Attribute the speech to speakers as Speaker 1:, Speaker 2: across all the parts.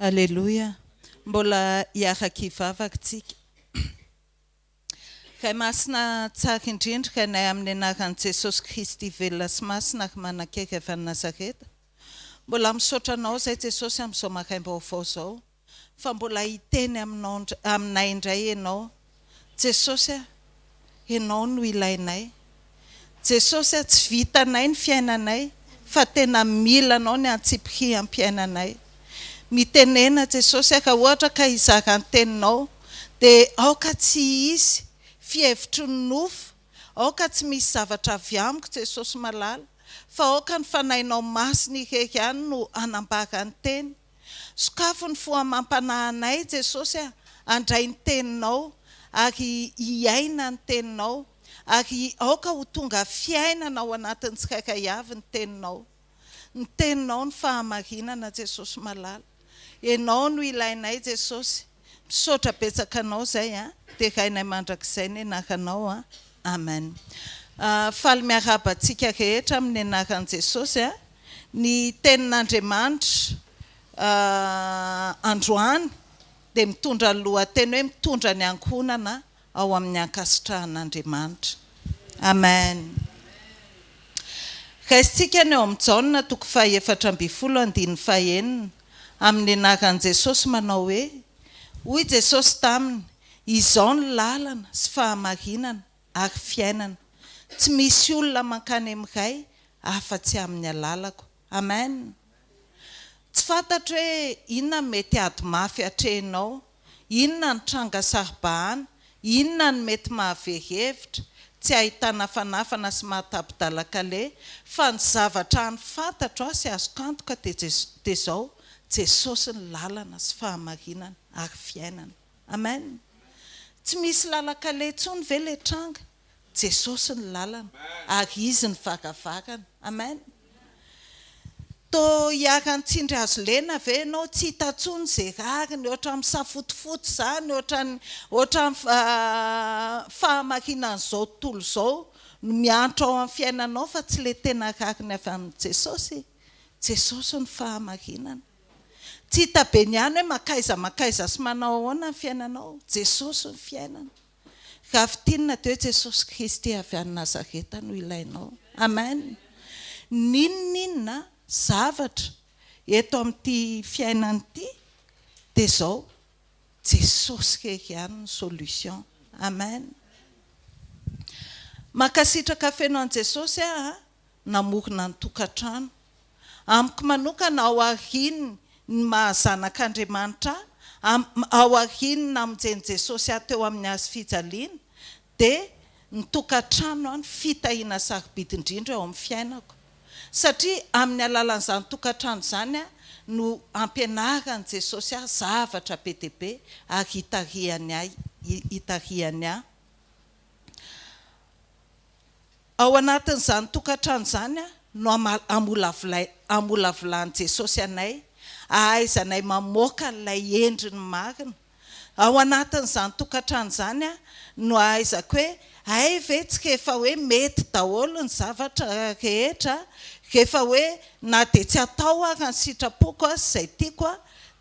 Speaker 1: Aleloia! Mbola hiaraka hivavaka tsika. Ray Masina tsara indrindra, Rainay amin'ny anaran'i Jesosy Kristy velona sy masina ary manan-kery avy any Nazareta. Mbola misaotra Anao izay Jesosy amin'izao maraim-baovao izao fa mbola hiteny aminao aminay indray Ianao. Jesosy a! Ianao no ilainay. Jesosy a, tsy vitanay ny fiainanay fa tena mila Anao ny antsipiriam-piainanay. Mitenena Jesosy a, raha ohatra ka hizara ny teninao dia aoka tsy hisy fihevitry ny nofo, aoka tsy misy zavatra avy amiko Jesosy malala fa aoka ny Fanahinao Masina irery ihany no hanambara ny teny. Sokafy ny fo amam-panahinay Jesosy a, handray ny teninao ary hiaina ny teninao ary aoka ho tonga fiainana ao anatin'ny tsirairay avy ny teninao. Ny teninao no fahamarinana Jesosy malala. Ianao no ilainay Jesosy. Misaotra betsaka anao zay a. Derainay mandrakizay ny anaranao a. Amen. Faly miarahaba antsika rehetra amin'ny anaran'i Jesosy a. Ny tenin'Andriamanitra androany dia mitondra ny lohateny hoe mitondra ny ankohonana ao amin'ny ankasitrahan'Andriamanitra. Amen. Raisintsika ny ao amin'ny Jaona toko faha-14 andininy faha-6, amin'ny anaran'i Jesosy manao hoe, Hoy Jesosy taminy, Izao ny lalana sy fahamarinana ary fiainana. Tsy misy olona mankany amin'ny Ray afa-tsy amin'ny alalako. Amen. Tsy fantatro hoe inona no mety ady mafy atrehinao, inona ny tranga saro-bahana, inona no mety mahavery hevitra, tsy ahitana fanafana sy mahatapi-dalan-kaleha, fa ny zavatra hany fantatro aho sy azoko antoka dia dia izao, Jesosy ny lalana sy fahamarinana ary fiainana. Amen. Tsy misy lalan-kaleha intsony ve ilay tranga? Jesosy ny lalana ary Izy ny varavarana. Amen. Tô hiharan'ny tsindry hazo lena ve ianao? Tsy hita intsony izay rariny, ohatran'ny misafotofoto izany, ohatran'ny ohatran'ny fahamarinan'izao tontolo izao no miantra ao amin'ny fiainanao fa tsy ilay tena rariny avy amin'i Jesosy. Jesosy no fahamarinana. Tsy hita be ny any hoe mankaiza mankaiza sy manao ahoana ny fiainanao. Jesosy no fiainana. Raha fintinina dia hoe Jesosy Kristy avy any Nazareta no ilainao. Amen. N'inon'inona zavatra eto amin'ity fiainana ity dia izao, Jesosy irery ihany no solution. Amen. Mankasitraka feno an'i Jesosy aho namorona ny tokantrano. Amiko manokana ao aorian'ny ny maha zanak'Andriamanitra ahy, ao aorian'ny namonjen'i Jesosy ahy teo amin'ny hazo fijaliana, dia ny tokantrano no fitahiana sarobidy indrindra eo amin'ny fiainako. Satria amin'ny alalan'izany tokantrano izany no ampianaran'i Jesosy ahy zavatra be dia be ary itarihany ahy itarihany ahy. Ao anatin'izany tokantrano izany no amolavolan'i Jesosy anay, ahaizanay mamoaka an'ilay endriny marina. Ao anatin'izany tokantrano izany no ahaizako hoe hay ve tsy rehefa hoe mety daholo ny zavatra rehetra, rehefa hoe na dia tsy atao ara ny sitrapoko sy izay tiako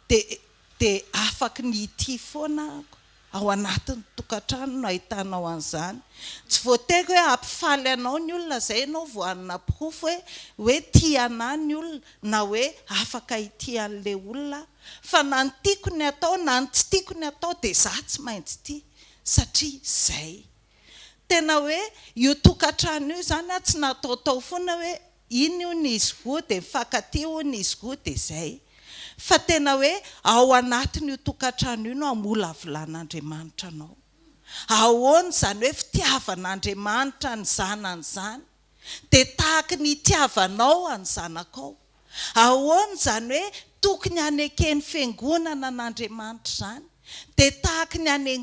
Speaker 1: dia dia afaky ny hitia foana aho. Ao anatin'ny tokantrano no ahitanao an'izany. Tsy voatery hoe hampifaly anao ny olona izay ianao vao hanana porofo hoe hoe tia anà ny olona na hoe afaka hitia an'ilay olona aho. Fa na ny tiako ny atao na ny tsy tiako ny atao dia izaho tsy maintsy tia satria izay. Tena hoe io tokantrano io izany tsy nataotao foana hoe Iny hono izy roa dia mifankatia hono izy roa dia izay. Fa tena hoe ao anatin'io tokantrano io no amolavolan'Andriamanitra anao. Ahoana izany hoe fitiavan'Andriamanitra ny zanany izany? Dia tahaky ny itiavanao an'ny zanakao. Ahoana izany hoe tokony haneken'ny fiangonana an'Andriamanitra izany? Dia tahaky ny hane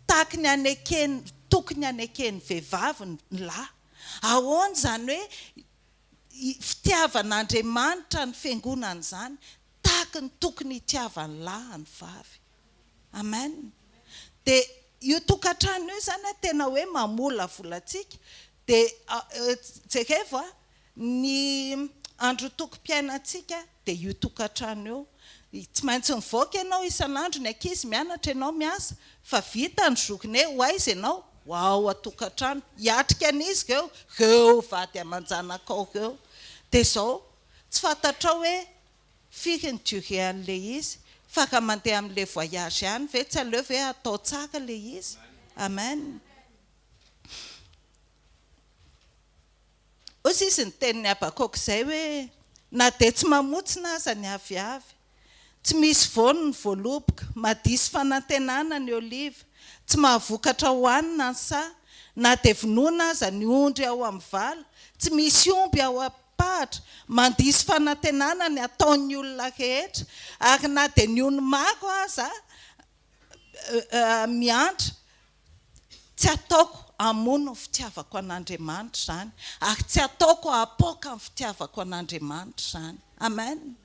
Speaker 1: tahaky ny haneken'ny tokony haneken'ny vehivavy ny lahy. Ahoana izany hoe fitiavan'Andriamanitra ny fiangonana izany tahaky ny tokony hitiavan'ny lahy ny vavy. Amen. Dia io tokantrano io izany an, tena hoe mamolavola antsika. Dia jerevo an, ny androtokom-piainantsika dia io tokantrano io. Tsy maintsy mivoaka ianao isan'andro, ny ankizy mianatra, ianao miasa, fa vita ny journée, ho aiza ianao? Ho ao an-tokantrano, hiatrika an'iza ireo? Ireo vady aman-janakao ireo. Dia izao, tsy fantatrao hoe firy ny durée an'ilay izy, fa raha mandeha amin'ilay voyage ihany ve, tsy aleo ve atao tsara ilay izy? Amen. Hoy izy ny tenin'i Habakoka izay hoe, Na dia tsy mamotsina aza ny aviavy, tsy misy voany ny voaloboka, madiso fanantenana ny oliva, tsy mahavokatra hohanina ny saha, na dia vonoina aza ny ondry ao amin'ny vala, tsy misy omby ao am-pahatra, mandiso fanantenana ny ataon'ny olona rehetra, ary na dia ny ony maro aza miantra, Tsy ataoko hamono ny fitiavako an'Andriamanitra izany, ary tsy ataoko hahapoaka ny fitiavako an'Andriamanitra izany. Amen.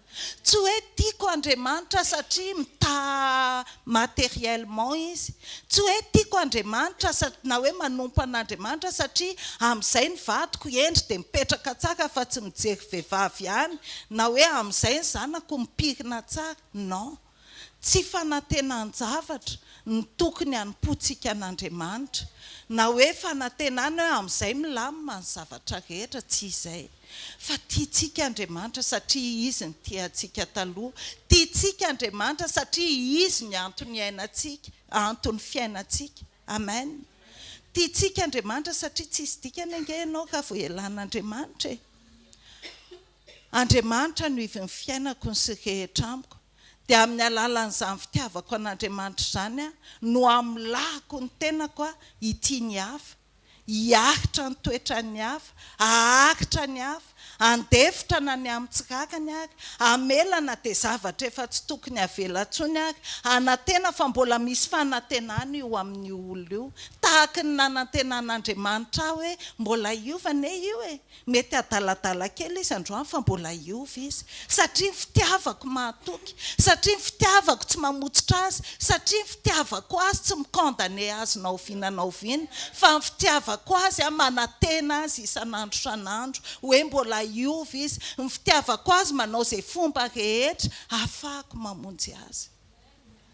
Speaker 1: Tsy hoe tiako Andriamanitra satria mitaha matériellement Izy. Tsy hoe tiako Andriamanitra na hoe manompo an'Andriamanitra satria amin'izay ny vadiko hendry dia mipetraka tsara fa tsy mijery vehivavy ihany, na hoe amin'izay ny zanako mipirina tsara. Non. Tsy fanantenan-javatra no tokony hanompoantsika an'Andriamanitra, na hoe fanantenana hoe amin'izay milamina ny zavatra rehetra, tsy izay. Fa tiantsika Andriamanitra satria Izy no tia antsika taloha. Tiantsika Andriamanitra satria Izy no antony iainantsika, anton'ny fiainantsika. Amen. Tiantsika Andriamanitra satria tsisy dikany ange ianao raha vao ialàn'Andriamanitra e. Andriamanitra no ivon'ny fiainako ny sy rehetra amiko, dia amin'ny alalan'izany fitiavako an'Andriamanitra izany no hamolahako ny tenako hitia ny hafa, hiaritra ny toetran'ny hafa, haharitra ny hafa, handefitra na ny amin'ny tsy rariny ary, hamela na dia zavatra efa tsy tokony havela intsony ary, hanantena fa mbola misy fanantenana io amin'io olona io, tahaky ny nanantenan'Andriamanitra ahy hoe mbola hiova anie io e! Mety adaladala kely izy androany fa mbola hiova izy. Satria ny fitiavako mahatoky. Satria ny fitiavako tsy mamotsitra azy. Satria ny fitiavako azy tsy mi-condamner azy na oviana na oviana. Fa ny fitiavako azy aho manantena azy isan'andro isan'andro hoe mbola hiova izy. Ny fitiavako azy manao izay fomba rehetra ahafahako mamonjy azy.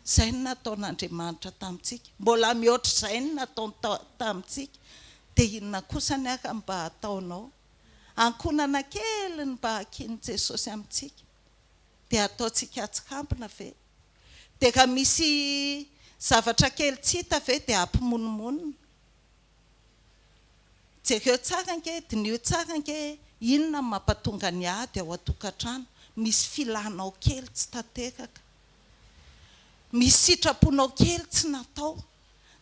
Speaker 1: Izay no nataon'Andriamanitra tamintsika. Mbola mihoatra izay no nataony tamintsika. Dia inona kosa ny aka mba hataonao? Ankohonana kely ny mba hakian'i Jesosy amintsika. Dia hataontsika atsikampina ve? Dia raha misy zavatra kely tsy hita ve dia hampimonomonona? Jereo tsara ange, diniho tsara ange inona no mampatonga ny ady ao an-tokantrano. Misy filanao kely tsy tanteraka. Misy sitraponao kely tsy natao.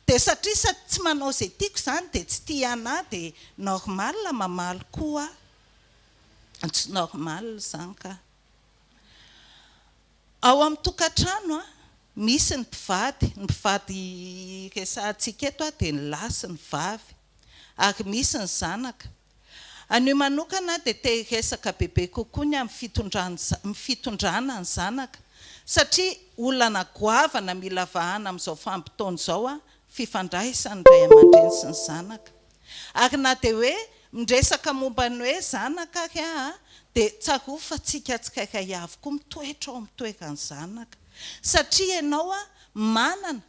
Speaker 1: Dia satria sady tsy manao izay tiako izany dia tsy tia anah dia normal mamaly koa aho. Tsy normal izany ka. Ao amin'ny tokantrano an, misy ny mpivady, ny mpivady resahantsika eto an dia ny lahy sy ny vavy. Ary misy ny zanaka. Anio manokana aho dia te hiresaka bebe kokoa ny amin'ny fitondrana ny zanaka satria olana goavana mila vahana amin'izao vanim-potoana izao ny fifandraisan'ny ray aman-dreny sy ny zanaka. Ary na dia hoe miresaka momba ny hoe zanaka ary aho dia tsarovy fa tsika tsirairay avy koa mitoetra ao amin'ny toeran'ny zanaka satria ianao manana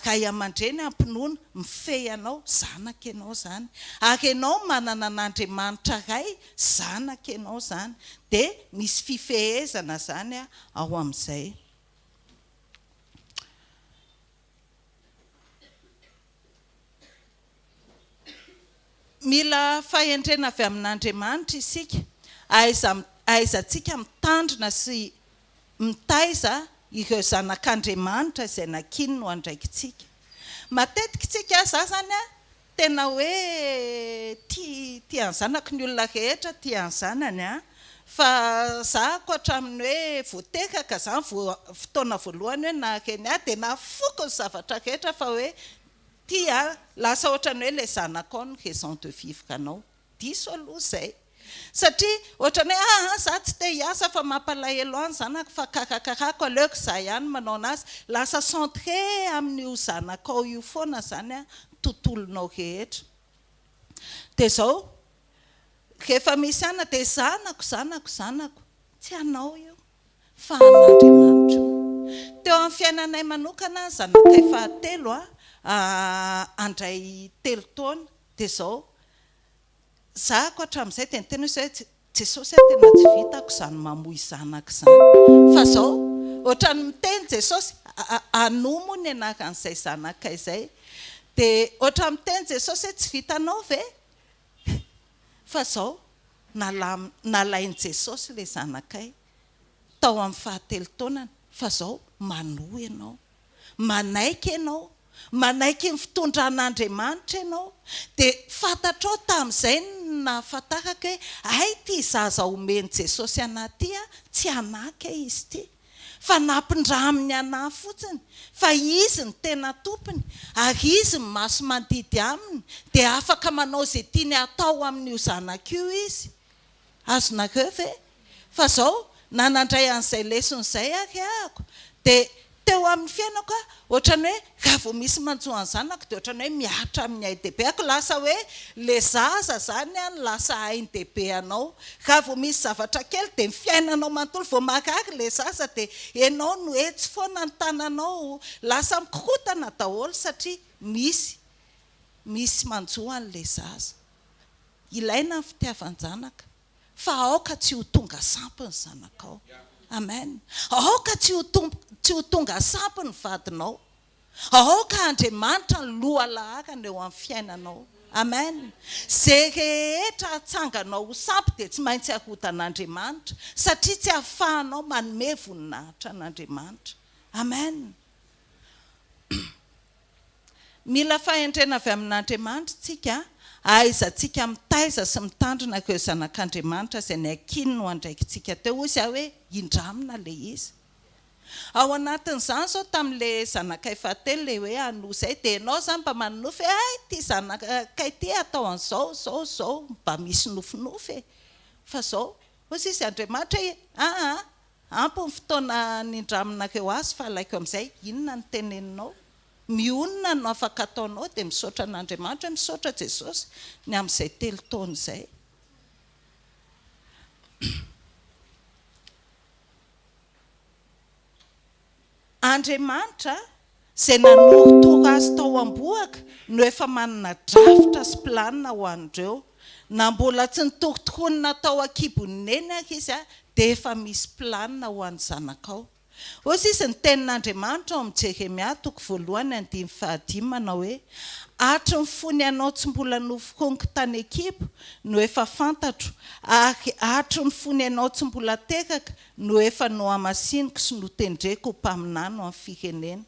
Speaker 1: Ray aman-dreny ampinoana, mifehy anao, zanaka ianao izany. Ary ianao manana an'Andriamanitra Ray, zanaka ianao izany. Dia misy fifehezana izany ao amin'izay. Mila fahendrena avy amin'Andriamanitra isika, ahaizantsika mitandrina sy mitaiza ireo zanak'Andriamanitra izay nankininy ho andraikitsika. Matetika isika, za zany an, tena hoe tia tia ny zanako, ny olona rehetra tia ny zanany an, fa za ankoatra amin'ny hoe vao teraka zany vao fotoana voalohany hoe nahareny ahy dia nafoko ny zavatra rehetra fa hoe tia an, lasa ohatran'ny hoe ilay zanakao no raison de vivre anao. Diso aloha izay. Satria ohatran'ny hoe aa za tsy te hiasa fa mampalahelo ahy ny zanako fa karakarako aleoko za ihany manao anazy. Lasa centré amin'io zanakao io foana izany ny tontolonao rehetra. Dia izao, Rehefa misy anona dia zanako, zanako, zanako. Tsy anao io fa an'Andriamanitra io. Teo amin'ny fiainanay manokana, zanakay fahatelo handray telo taona dia izao, zahako hatramin'izay dia niteny hoe izay Jesosy a tena tsy vitako izany mamoy zanaka izany. Fa izao, ohatran'ny miteny Jesosy, Anoa moa ny anaran'izay zanakay izay. Dia ohatran'ny miteny Jesosy hoe tsy vitanao ve? Fa izao, nalain'i Jesosy ilay zanakay tao amin'ny fahatelo taonany, fa izao manoa ianao. Manaiky ianao, manaiky ny fitondran'Andriamanitra ianao, dia fantatrao tamin'izay no nahafantarako hoe hay ity zaza omen'i Jesosy anah ity an, tsy anah kay izy ity, fa nampindraminy anah fotsiny, fa izy no tena tompony, ary izy no maso mandidy aminy, dia afaka manao izay tiany hatao amin'io zanako io izy. Azonareo ve? Fa zao, na nandray an'izay lesona izay ary ahako, dia teo amin'ny fiainako aho, ohatran'ny hoe raha vao misy manjo an'ny zanako dia ohatran'ny hoe mihatra amin'ny ain-dehibeako, lasa hoe le zaza izany an lasa ain-dehibe anao. Raha vao misy zavatra kely dia ny fiainanao manontolo, vao marary le zaza dia ianao no etsy foana ny tananao, lasa mikorontana daholo satria misy misy manjo an'le zaza. Ilaina ny fitiavan-janaka fa aoka tsy ho tonga sampy ny zanakao. Amen. Aoka tsy ho tsy ho tonga sampy ny vadinao. Aoka Andriamanitra ny lohalaharana eo amin'ny fiainanao. Amen. Ze rehetra atsanganao ho sampy dia tsy maintsy arodan'Andriamanitra satria tsy ahafahanao manome voninahitra an'Andriamanitra. Amen. Mila fahendrena avy amin'Andriamanitra isika, ahaizantsika mitaiza sy mitandrina ireo zanak'Andriamanitra izay niankininy ho andraikitsika teo. Hoy izaho hoe, Indramina ilay izy. Ao anatin'izany izao tamin'ilay zanakay fahatelo ilay hoe hanoa izay, dia ianao izany mba manonofy hoe, hay ity zanakay ity atao an'izao, izao, izao, mba misy nofinofy e. Fa izao, hoy izy, Andriamanitra e, aa, ampy ny fotoana nindraminareo azy fa alaiko amin'izay, inona no teneninao? Mionona no afaka ataonao dia misaotra an'Andriamanitra hoe misaotra Jesosy ny amin'izay telo taona izay. Andriamanitra izay nanorotoro azy tao am-bohoka no efa manana drafitra sy planina ho an'ireo. Na mbola tsy nitorotoronina tao an-kibon'i Neny ary izy dia efa misy planina ho an'ny zanakao. Hoy sisa ny tenin'Andriamanitra ao amin'i Jeremia toko voalohany andininy fahadimy manao hoe, Hatry ny fony ianao tsy mbola noforoniko tany an-kibo no efa fantatro, ary hatry ny fony ianao tsy mbola teraka no efa nohamasiniko sy notendreko ho mpaminany ho an'ny firenena.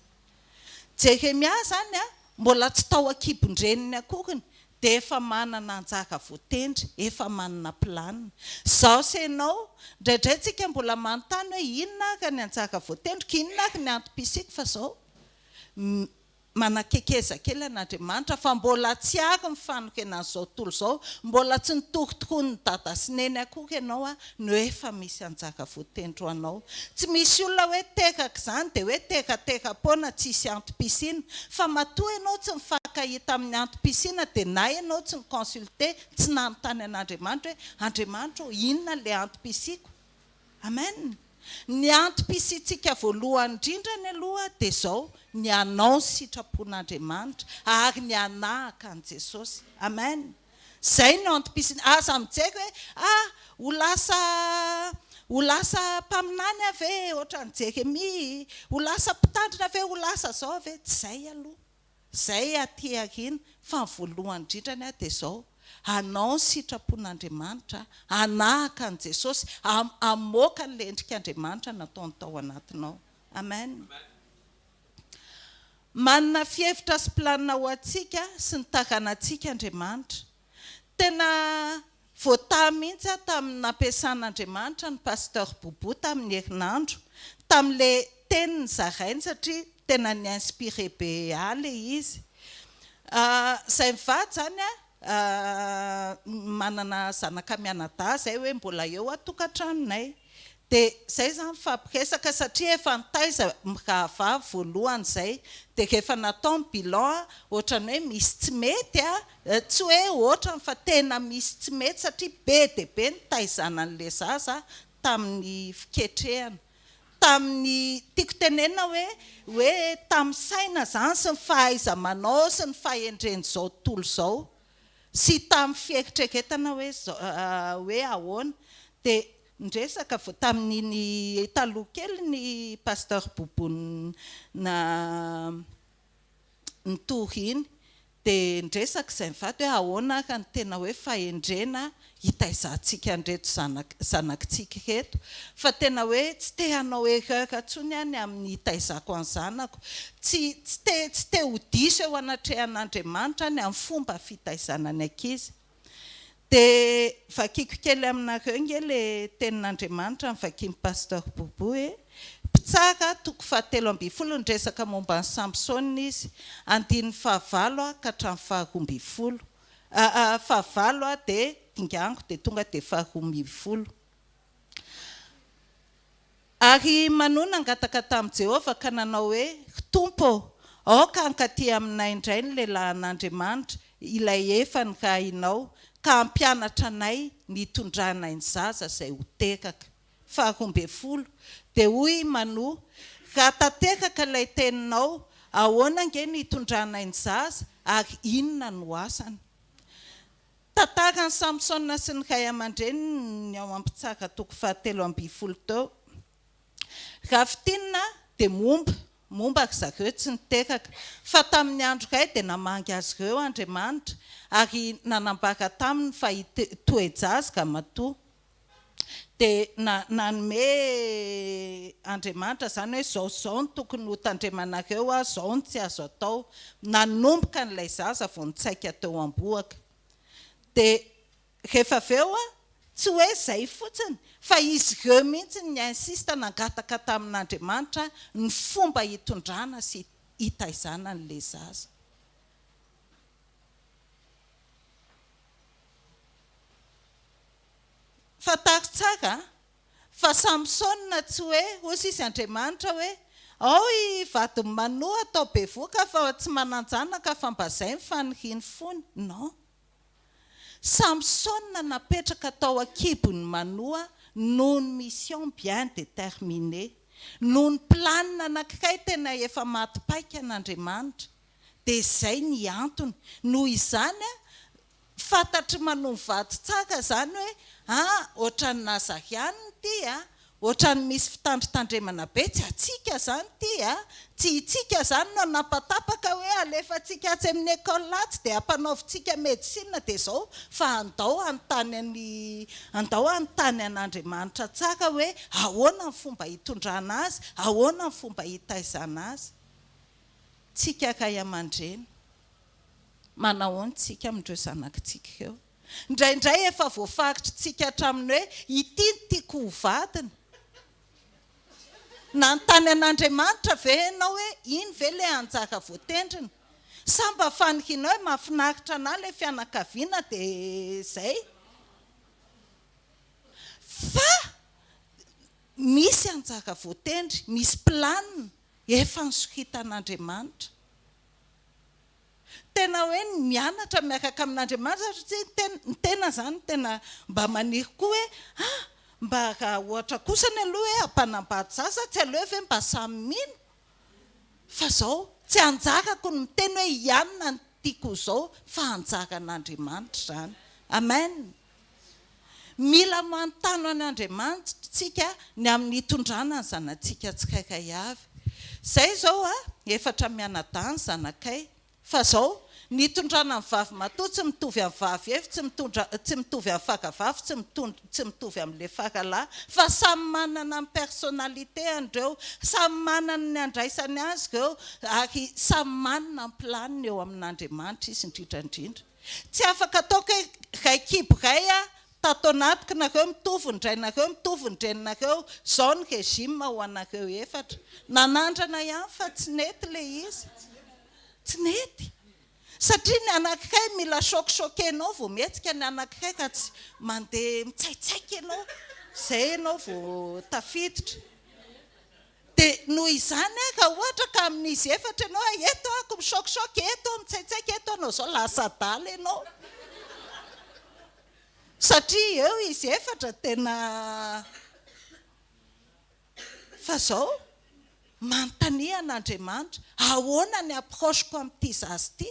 Speaker 1: Jeremia izany mbola tsy tao an-kibon-dreniny akoriny dia efa manana anjara voatendry, efa manana planina. Izaho sy ianao, indraindray tsika mbola manontany hoe inona ary ny anjara voatendriko, inona ary ny antom-pisiako fa izao manakekeza kely an'Andriamanitra fa mbola tsy ary ny fanorenan'izao tontolo izao, mbola tsy nitorotoroan'i dada sy neny akory ianao no efa misy anjara voatendry ho anao. Tsy misy olona hoe teraka izany dia hoe teratera-poana tsisy antom-pisiana. Fa matoa ianao tsy mifankahita amin'ny antom-pisiana dia na ianao tsy ni-consulter, tsy nanontany an'Andriamanitra hoe, Andriamanitra ô, inona ilay antom-pisiako? Amen! Ny antom-pisiantsika voalohany indrindrany aloha dia izao, ny hanao ny sitrapon'Andriamanitra ary ny hanahaka an'i Jesosy. Amen! Zay no antom-pisiana. Aza mijery hoe ah ho lasa ho lasa mpaminany aho ve ohatran'i Jeremia, ho lasa mpitandrina ve, ho lasa zao aho ve. Tsy zay aloha. Zay aty aoriana fa ny voalohany indrindrany dia zao, hanao ny sitrapon'Andriamanitra, hanahaka an'i Jesosy, hamoaka an'ilay endrik'Andriamanitra nataony tao anatinao. Amen. Manana fihevitra sy planina ho antsika sy ny taranantsika Andriamanitra. Tena voatahy mihitsy aho tamin'ny nampiasan'Andriamanitra ny Pasteur Boubou tamin'ny herinandro, tamin'ilay teny nozarainy satria tena ni-inspirer be ahy ilay izy. Izay mivady izany manana zanaka mianadahy izay hoe mbola eo an-tokantranonay. Dia izay izany mifampiresaka satria efa nitaiza mirahavavy voalohany izay dia rehefa natao ny bilan ohatran'ny hoe misy tsy mety a, tsy hoe ohatrany fa tena misy tsy mety satria be dia be ny nitaizana an'ilay zaza tamin'ny fiketrehana, tamin'ny, tiako tenenina hoe hoe tamin'ny saina izany sy ny fahaiza-manao sy ny fahendren'izao tontolo izao sy tamin'ny fieritreretana hoe hoe ahoana dia niresaka vao tamin'iny taloha kely ny Pasteur Boubou na nitory iny dia niresaka izay mivady hoe ahoana ary ny tena hoe fahendrena hitaizantsika an'ireto zanak zanakitsika ireto fa tena hoe tsy te hanao erreur intsony aho ny amin'ny hitaizako ny zanako tsy tsy te tsy te ho diso eo anatrehan'Andriamanitra aho ny amin'ny fomba fitaizana ny ankizy Dia vakiko kely aminareo nge le tenin'Andriamanitra novakian'i Pasteur Boubou e! Mpitsara toko fahatelo ambin'ny folo niresaka momba an'i Samsona izy, andininy fahavalo ka hatramin'ny faharoa ambin'ny folo, fahavalo dia dingango dia tonga dia faharoa ambin'ny folo. Ary Manoa nangataka tamin'i Jehovah ka nanao hoe, Ry Tompo ô, aoka hankaty aminay indray ny lehilahin'Andriamanitra, ilay efa nirahinao, ka hampianatra anay ny hitondranay ny zaza izay ho teraka. Faharoa ambin'ny folo. Dia hoy i Manoa, Raha tanteraka ilay teninao, ahoana ange no hitondranay ny zaza, ary inona no asany? Tantaran'i Samsona sy ny ray aman-dreniny ny ao Ampitsara toko fahatelo ambin'ny folo teo. Raha fintinina dia momba, momba ry zareo tsy niteraka. Fa tamin'ny andro iray dia namangy azy ireo Andriamanitra ary nanambara taminy fa hitoe-jaza ramatoa. Dia nanome Andriamanitra izany hoe izao sy izao no tokony ho tandremanareo, izao no tsy azo atao. Nanomboka an'ilay zaza vao nitsaika teo am-bohoka. Dia rehefa avy eo, tsy hoe izay fotsiny, fa izy ireo mihitsy no ni-insiste nangataka tamin'Andriamanitra ny fomba hitondrana sy hitaizana an'ilay zaza. Fantaro tsara fa Samsona tsy hoe, hoy sisa Andriamanitra hoe, ao i vadin'i Manoa atao bevoka fa tsy manan-janaka fa mba zay ny fanirian'ny fony. Non. Samsona napetraka tao an-kibon'i Manoa noho ny mission bien déterminée. Noho ny planina anankiray tena efa maty paika an'Andriamanitra. Dia izay ny antony. Noho izany, Fantatry manoa mivady tsara zany hoe ah ohatran'ny Nazariana ity a, ohatran'ny misy fitandritandremana be, tsy antsika zany ity a, tsy itsika zany no hanapatapaka hoe alefantsika atsy amin'ny école atsy dia ampanaovintsika médecine dia zao fa andao hanontany an'i andao hanontany an'Andriamanitra tsara hoe ahoana ny fomba hitondrana azy, ahoana ny fomba hitaizana azy. Tsika ray aman-dreny. Manahoana tsika amin'ireo zanakitsika ireo? Indraindray efa voafaritritsika hatramin'ny hoe ity no tiako ho vadina. Nanontany an'Andriamanitra ve ianao hoe iny ve ilay anjara voatendrina? Sa mba fanirianao hoe mahafinaritra anà ilay fianakaviana dia izay? Fa misy anjara voatendry, misy planina efa nosokitan'Andriamanitra. Tena hoe ny mianatra miaraka amin'Andriamanitra satria ny tena, ny tena izany tena mba maniry koa hoe ah! mba raha ohatra kosany aloha hoe hampanambady zaza tsy aleo ve mba samy mino fa zao tsy anjarako ny miteny hoe ianona no tiako ho zao fa anjaran'Andriamanitra izany. Amen! Mila manontany an'Andriamanitra tsika ny amin'ny hitondrana ny zanatsika tsirairay avy. Zay izao a, efatra mianadahy ny zanakay. Fa zao, ny hitondrana ny vavy matoa tsy mitovy amin'ny vavy efy, tsy mitondra, tsy mitovy amin'ny fagavavy, tsy mitondra, tsy mitovy amin'le faralahy. Fa samy manana ny personnalité-ny ireo, samy manana ny andraisany azy ireo, ary samy manana ny planiny eo amin'Andriamanitra izy indrindra indrindra. Tsy afaka ataoko hoe ray kibo ray a tato anatiko nareo mitovy ny rainareo mitovy ny reninareo zao ny régime ho anareo efatra. Nanandrana ihany fa tsy nety le izy. Tsy nety. Satria ny anankiray mila choc choquer-nao vao mihetsika ny anankiray raha tsy mandeha mitsaitsaika ianao. Izay ianao vao tafiditra. Dia noho izany raha ohatra ka amin'izy efatra ianao, eto aho ko mi-choc-choc, eto aho mitsaitsaika, eto aho hanao izao, lasa adala ianao. Satria eo izy efatra tena fa zao manontania an'Andriamanitra, ahoana ny approche-ko amin'ity zaza ity?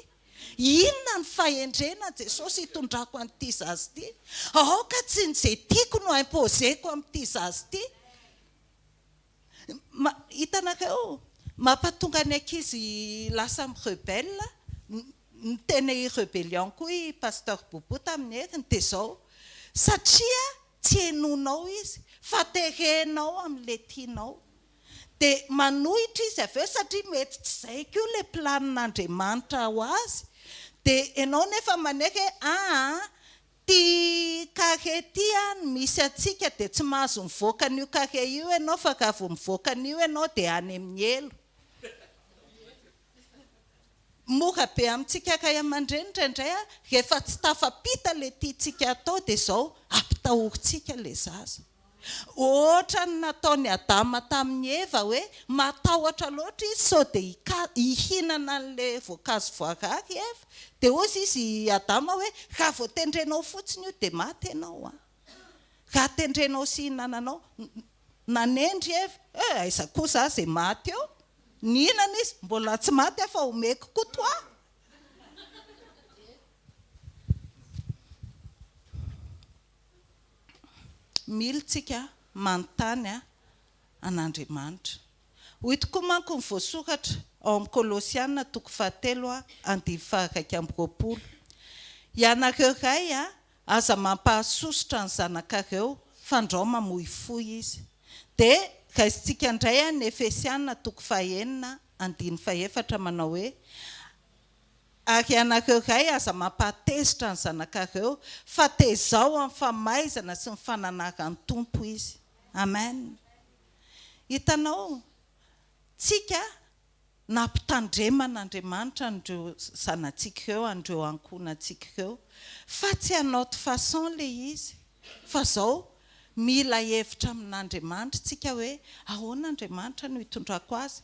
Speaker 1: Inona ny fahendrena Jesosy hitondrako an'ity zaza ity? Aoka tsy ny izay tiako no imposer-ko amin'ity zaza ity. Hitanareo, mampatonga ny ankizy lasa mi-rebelle, niteny rebellion koa i Pasteur Boubou tamin'ny heriny, dia izao, satria tsy henoinao izy, fa terenao amin'ilay tianao. Dia manohitra izy avy eo satria mety tsy izay koa ilay planin'Andriamanitra ho azy, dia ianao nefa manaiky hoe aa, Ty carré ty an misy antsika dia tsy mahazo mivoaka an'io carré io ianao fa raha vao mivoaka an'io ianao dia any amin'ny helo. Mora be amintsika ray aman-dreny indraindray an, rehefa tsy tafapita ilay tiantsika atao dia izao ampitahorintsika ilay zaza. Ohatran'ny nataon'i Adama tamin'i Eva hoe matahotra loatra izy sao dia hihinana an'ilay voankazo voarara i Eva. Dia hoy izy i Adama hoe raha vao tendrenao fotsiny io dia maty ianao an. Raha tendrenao sy hihinananao. Nanendry i Eva, eh aiza koa za izay maty eo. Nihinana izy, mbola tsy maty aho fa omeko koa toi. Mila tsika manontany an'Andriamanitra. Hoy tokoa manko ny voasoratra ao amin'ny Kolosiana toko fahatelo andininy faha-21, Ianareo ray, aza mampahasosotra ny zanakareo, fandrao mamoifoy izy. Dia raisintsika indray ny Efesiana toko fahenina andininy fahefatra manao hoe, Ary ianareo ray aza mampahatezitra ny zanakareo fa tezao amin'ny famaizana sy ny fananaran'ny Tompo izy. Amen. Hitanao, tsika nampitandreman'Andriamanitra an'ireo zanatsika ireo, an'ireo ankohonantsika ireo, fa tsy à notre façon ilay izy, fa zao, mila hevitra amin'Andriamanitra tsika hoe ahoana Andriamanitra no hitondrako azy.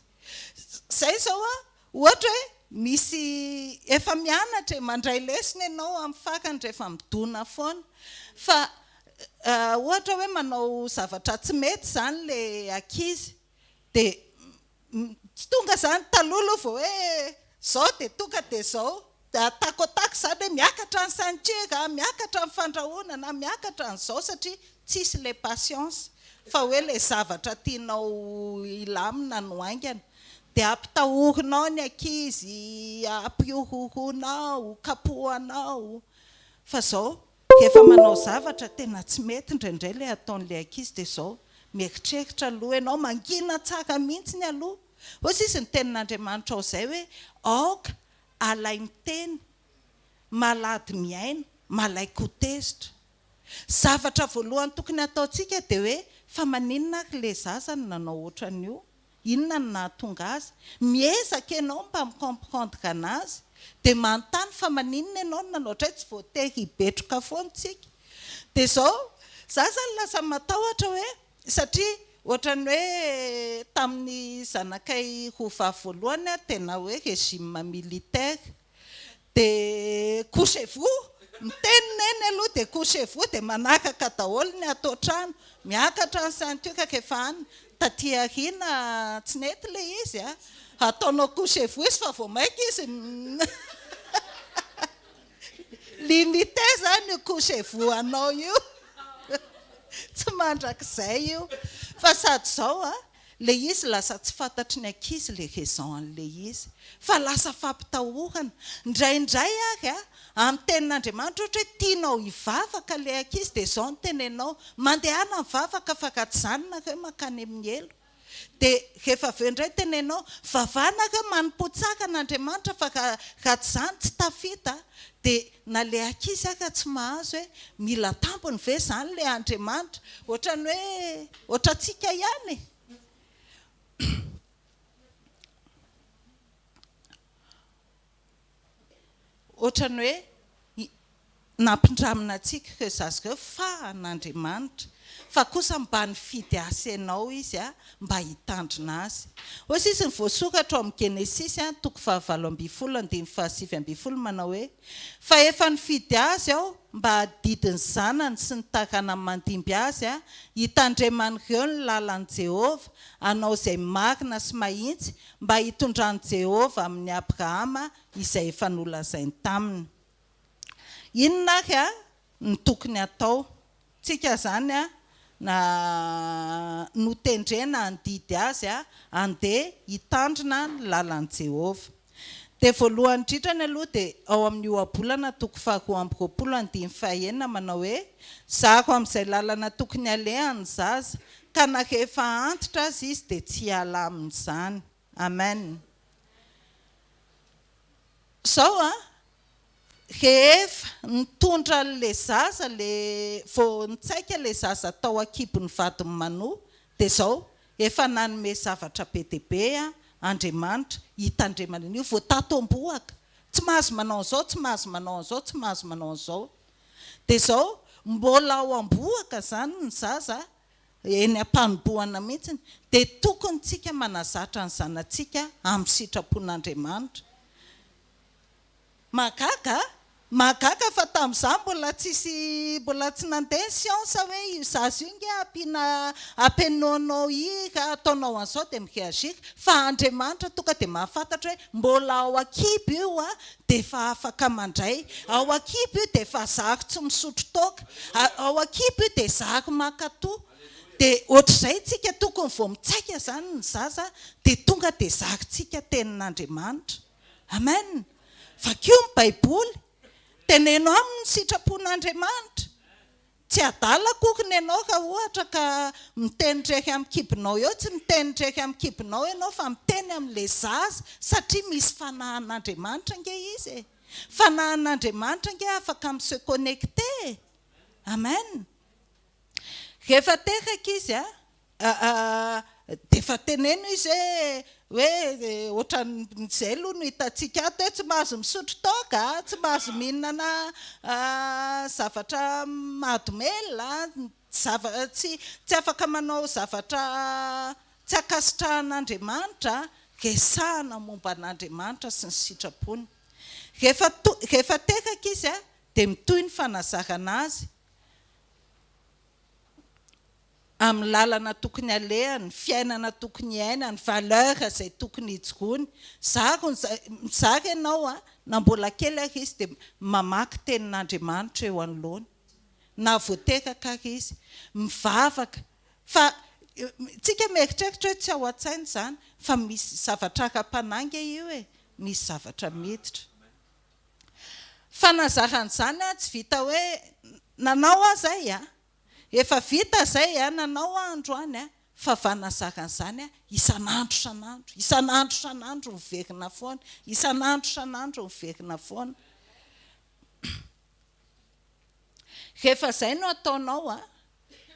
Speaker 1: Zay zao an, Ohatra hoe misy efa mianatra e, mandray lesona ianao amin'ny farany rehefa midona foana. Fa ohatra hoe manao zavatra tsy mety izany ilay ankizy dia tsy tonga izany, taloha aloha vao hoe izao dia tonga dia izao. Dia tac au tac izany hoe miakatra ny ceinture, miakatra ny fandrahonana, miakatra ny izao satria tsisy ilay patience fa hoe ilay zavatra tianao hilamina no haingana. Dia ampitahorinao ny ankizy, ampihorohoronao, kapohanao. Fa izao, rehefa manao zavatra tena tsy mety indraindray ilay ataon'ilay ankizy dia izao, mieritreritra aloha ianao, mangina tsara mihitsy aloha. Hoy sisa ny tenin'Andriamanitra ao izay hoe, aoka alai-miteny, malady mihaino, malain-ko tezitra. Zavatra voalohany tokony hataontsika dia hoe, fa maninona ary ilay zaza no nanao ohatran'io? Inona no nahatonga azy? Miezaka ianao mba mi-comprendre anazy, dia manontany fa maninona ianao no nanao ohatray, tsy voatery hibetroka foana tsika. Dia izao, za zany lasa matahotra hoe, satria ohatran'ny hoe tamin'ny zanakay roa vavy voalohany aho tena hoe régime militaire, Dia couchez-vous, miteny neny aloha dia couchez-vous dia manaraka daholo ny ato an-trano, miakatra ny ceinture rehefa any, taty aoriana tsy nety ilay izy a, ataonao couchez-vous izy fa vao maika izy limité izany io couchez-vous anao io, tsy mandrakizay io, fa sady izao a, Le izy lasa tsy fantatry ny ankizy le raison an'le izy fa lasa fampitahorana. Indraindray ary a, amin'ny tenin'Andriamanitra ohatra hoe tianao hivavaka le ankizy dia izao no tenenao, mandehana mivavaka fa raha tsy izany nareo mankany amin'ny helo. Dia rehefa avy eo indray tenenao, vavaha nareo manompoa tsara an'Andriamanitra fa raha raha tsy izany tsy tafita. Dia na le ankizy ara tsy mahazo hoe mila tambiny ve izany le Andriamanitra? Ohatran'ny hoe ohatrantsika ihany e! Ohatran'ny hoe nampindramina antsika ireo zaza ireo fa an'Andriamanitra. fa kosa mba nifidy ahy sy ianao Izy mba hitandrina azy. Hoy sisa ny voasoratra ao amin'ny Genesisy toko faha-18 andininy faha-19 manao hoe, Fa efa nifidy azy Aho mba hadidy ny zanany sy ny taranany mandimby azy hitandreman'ireo ny lalan'i Jehovah, hanao izay marina sy mahitsy, mba hitondran'i Jehovah amin'i Abrahama izay efa nolazainy taminy. Inona ary no tokony hatao? Tsika izany na notendrena handidy azy handeha hitandrina ny lalan'i Jehovah. Dia voalohany indrindrany aloha dia ao amin'ny Ohabolana toko faharoa amby roapolo andininy fahaenina manao hoe, Zaro amin'izay lalana tokony halehany ny zaza, ka na rehefa antitra aza izy dia tsy hiala amin'izany. Amen. Izao an, rehefa nitondra an'ilay zaza ilay, vao nitsaika ilay zaza tao an-kibon'ny vadin'i Manoa, dia izao, efa nanome zavatra be dia be Andriamanitra hitandremana an'io, vao tato am-bohoka, tsy mahazo manao an'izao, tsy mahazo manao an'izao, tsy mahazo manao an'izao. Dia izao, mbola ao am-bohoka izany ny zaza, eny am-panombohana mihitsy, dia tokony tsika manazatra ny zanatsika amin'ny sitrapon'Andriamanitra. Mahagaga a! Mahagaga fa tamin'izaho mbola tsisy mbola tsy nandeha ny siansa hoe io zaza io nge ampiana ampihainoanao hira ataonao an'izao dia mi-reagir fa Andriamanitra tonga dia mahafantatra hoe mbola ao an-kibo io a dia efa afaka mandray, ao an-kibo io dia efa zary tsy misotro toaka, ao an-kibo io dia zary mankato. Dia ohatr'izay tsika tokony vao mitsaika izany ny zaza dia tonga dia zarintsika tenin'Andriamanitra. Amen! Vakio ny baiboly, teneno aminy ny sitrapon'Andriamanitra. Tsy adala akory ny anao raha ohatra ka miteny irery amin'ny kibonao eo, tsy miteny irery amin'ny kibonao ianao fa miteny amin'ilay zaza satria misy fanahin'Andriamanitra ange izy e! Fanahin'Andriamanitra ange afaka mi se connecter e! Amen! Rehefa teraka izy a, dia efa teneno izy hoe hoe ohatran'izay aloha no hitantsika ato hoe tsy mahazo misotro toaka, tsy mahazo mihinana zavatra mahadomelina, zava- tsy tsy afaka manao zavatra tsy ankasitrahan'Andriamanitra, resahana momba an'Andriamanitra sy ny sitrapony. Rehefa to- rehefa teraka izy a, dia mitohy ny fanazarana azy. Amin'ny lalana tokony alehany, ny fiainana tokony hiainany, valeur izay tokony hijoroany. Zaro ny mizara ianao a, na mbola kely ary izy dia mamaky tenin'Andriamanitra eo anoloany. Na vao teraka ary izy. Mivavaka. Fa tsika mieritreritra hoe tsy ao an-tsaina izany, fa misy zavatra ara-panahy ange io e, misy zavatra miditra. Fanazarana izany a, tsy vita hoe nanao aho izay a, Efa vita zay a, nanao aho androany a, fa vanazarana izany a, isan'andro isan'andro, isan'andro isan'andro miverina foana, isan'andro isan'andro miverina foana. Rehefa zay no ataonao a,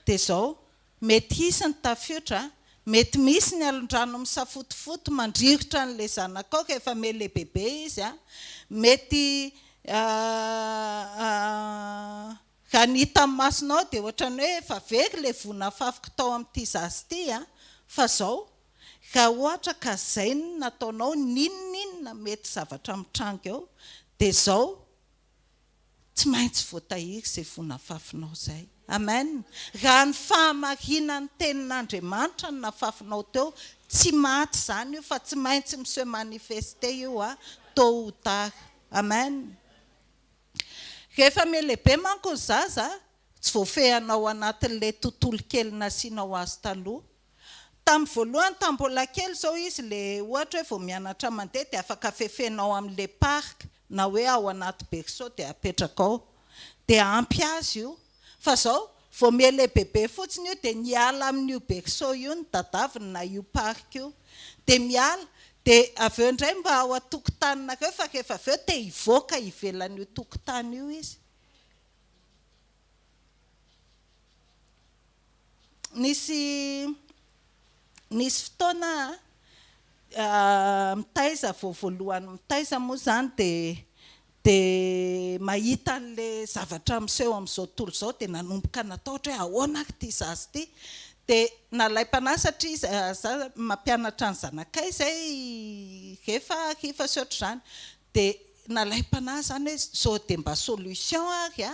Speaker 1: dia zao, mety hisy ny tafiotra, mety misy ny alondrano misafotofoto mandrirotra an'ilay zanakao rehefa miha-lehibebe izy a, mety Raha ny hita amin'ny masonao dia ohatran'ny hoe efa very ilay voa nafafiko tao amin'ity zaza ity an! Fa zao, raha ohatra ka zay no nataonao n'inon'inona mety zavatra mitranga eo dia zao, tsy maintsy voatahiry izay voa nafafinao izay. Amen! Raha ny fahamarinan'ny tenin'Andriamanitra no nafafinao teo, tsy maty izany io fa tsy maintsy mi se manifester io an, tôt ou tard. Amen! Rehefa mihalehibe manko ny zaza, tsy voafehinao anatin'ilay tontolo kely nasianao azy taloha. Tamin'ny voalohany, tamin'ny mbola kely izao izy, ilay ohatra hoe vao mianatra mandeha dia afaka fefenao amin'ilay parc na hoe ao anaty berceau dia apetraka ao. Dia ampy azy io. Fa izao, vao mihalehibebe fotsiny io dia miala amin'io berceau io ny tadaviny na io parc io. Dia miala. Dia avy eo indray mba ao an-tokotaninareo fa rehefa avy eo te hivoaka ivelan'io tokotany io izy. Nisy nisy fotoana aho mitaiza, vao voalohany mitaiza moa izany dia. Dia mahita an'ilay zavatra miseho amin'izao tontolo izao dia nanomboka natahotra hoe ahoana ary ity zaza ity. Dia nalaim-panahy satria za mampianatra ny zanakay izay rehefa hariva sy ohatr'izany. Dia nalaim-panahy izany hoe sao dia mba solution ary